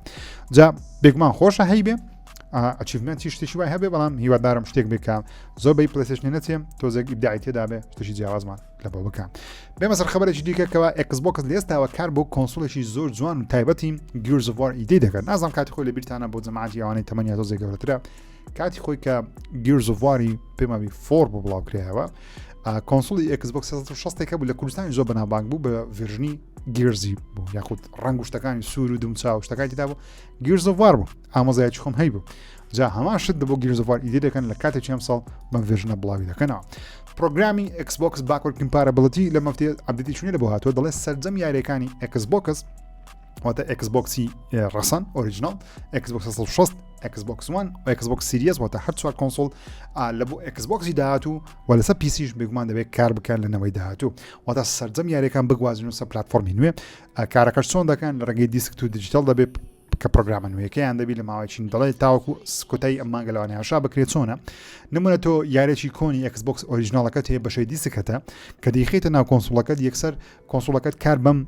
جا بێگومان خۆشە هەیبێ achievement ی شتێکی وای هەبێ بەڵام هیوادارم شتێک بێ کە زۆر بەی PlayStation نەچێ تۆزێک ئیبداعی تێدا بێ شتێکی جیاوازمان لە بۆ بکە بێمە سەر خبرێکی دیکە کەوا Xbox لە ئێستاوە کار بۆ console ێکی زۆر جوان و تایبەتی Gears of War ئیدی دەکەن نازانم کاتی خۆی لە بیرتانە بۆ جەماعەتی ئەوانەی تەمەنیان تۆزێک گەورەترە کاتی خۆی کە Gears of War ی پێماوی four بۆ بڵاو کرایەوە console ی Xbox 360 بوو لە کوردستانی زۆر بەناوبانگ بوو بە version ی Gears ی بوو یاخود ڕەنگ و شتەکانی سوور و دومچاو شتەکانی تێدا بوو Gears of War بوو ئامۆزایەکی خۆم هەیبوو جا هەمان شت بۆ Gears of War ئیدی دەکەن لە کاتێکی ئەم ساڵ بەم version ە بڵاوی دەکەنەوە پرۆگرامی Xbox backward compatibility لە مەفتی update ی چونی لە بۆ هاتووە دەڵێ سەرجەم یاریەکانی Xbox واتە Xbox ی ڕەسەن original Xbox 360 Xbox One و Xbox Series واتە هەر چوار console لە بۆ Xbox ی داهاتوو و لەسەر PC ش بێگومان دەبێت کار بکەن لە نەوەی داهاتوو واتە سەرجەم یاریەکان بگوازن و سەر پلتفۆرمی نوێ کارەکەش چۆن دەکەن لە ڕێگەی disc to digital دەبێت کە پرۆگرامە نوێیەکەیان دەبی لە ماوەی چین دەڵێت تاوەکو کۆتایی ئەم مانگە لەوانەیە ئاشا بکرێت چۆنە نمونە تۆ یارێکی کۆنی Xbox original ەکەت هەیە بەشەی دیسک هەتە کە دەیخیتە ناو console ەکەت یەکسەر console ەکەت کار بەم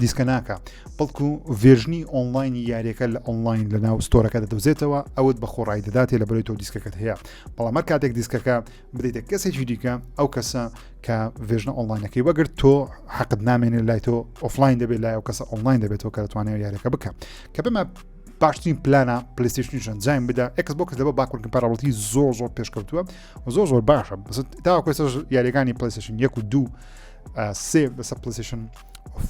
دیسکە ناکە بەڵکو version ی online ی یاریەکە لە ئۆنلاین لە ناو store ەکە دەدۆزێتەوە ئەوت بە خۆڕایی دەداتێ لە بەرەی تۆ دیسکەکەت هەیە بەڵام هەر کاتێک دیسکەکە بدەیتە کەسێکی دیکە ئەو کەسە کە version ە online ەکەی وەگرت تۆ حەقت نامێنێت لای تۆ offline دەبێت لای ئەو کەسە ئۆنلاین دەبێتەوە کە دەتوانێت یاریەکە بکە کە بمە باشترین پلانە PlayStation ئەنجام بدا Xbox لەبە backward compatibility زۆر زۆر پێشکەوتووە و زۆر زۆر باشە تاوەکو ئێستا یاریەکانی PlayStation یەک و دوو سێ بەسە PlayStation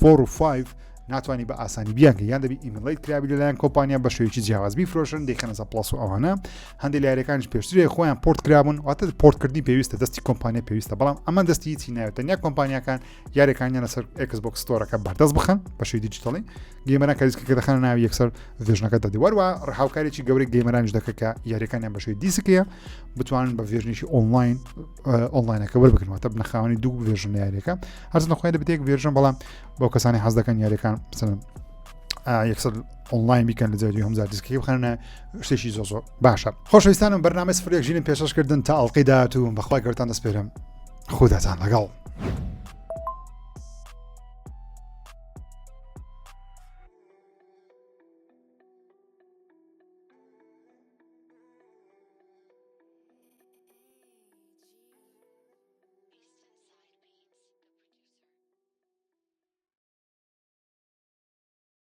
4 و 5 ناتوانانی بە ئاسانی بیانکە یان دەبی emulate کرابی لەلایەن کۆمپانیا بە شێوەیەکی جیاواز بیفرۆشن دەیخەنە سەر Plus و ئەوانە هەندێک لە یاریەکانیش پێشترێ خۆیان port کرابوون واتە port کردنی پێویستە دەستی کۆمپانیا پێویستە بەڵام ئەمە دەستی هیچی ناوێت تەنیا کۆمپانیاکان یاریەکانیان لەسەر Xbox Store ەکە بەردەست بخەن بە شێوەی دیجیتاڵی gamer ان کە دیسکەکە دەخەنە ناوی یەکسەر version ەکە دەدی وەروە هاوکارێکی گەورەی gamer انیش دەکە کە یاریەکانیان بە شێوەی دیسکەیە بتوانن بە version ێکی online online ەکە وەربگرن واتە بنە خاوەنی دوو version لە یاریەکە هەرچەندە خۆیان دەبێت یەک version بەڵام بۆ کەسانی حەز دەکەن یاریەکان بچن یەکسەر ئۆنلاین بیکەن لە جای هەمزار دیسکەکەی بخەنە شتێکی زۆر زۆر باشە خۆشەویستانم بەرنامەی سفرێک ژینم پێشەش کردن تا ئەڵلقەی داهاتوو بەخوای گەورتان دەسپێرم خوداتان لەگەڵ.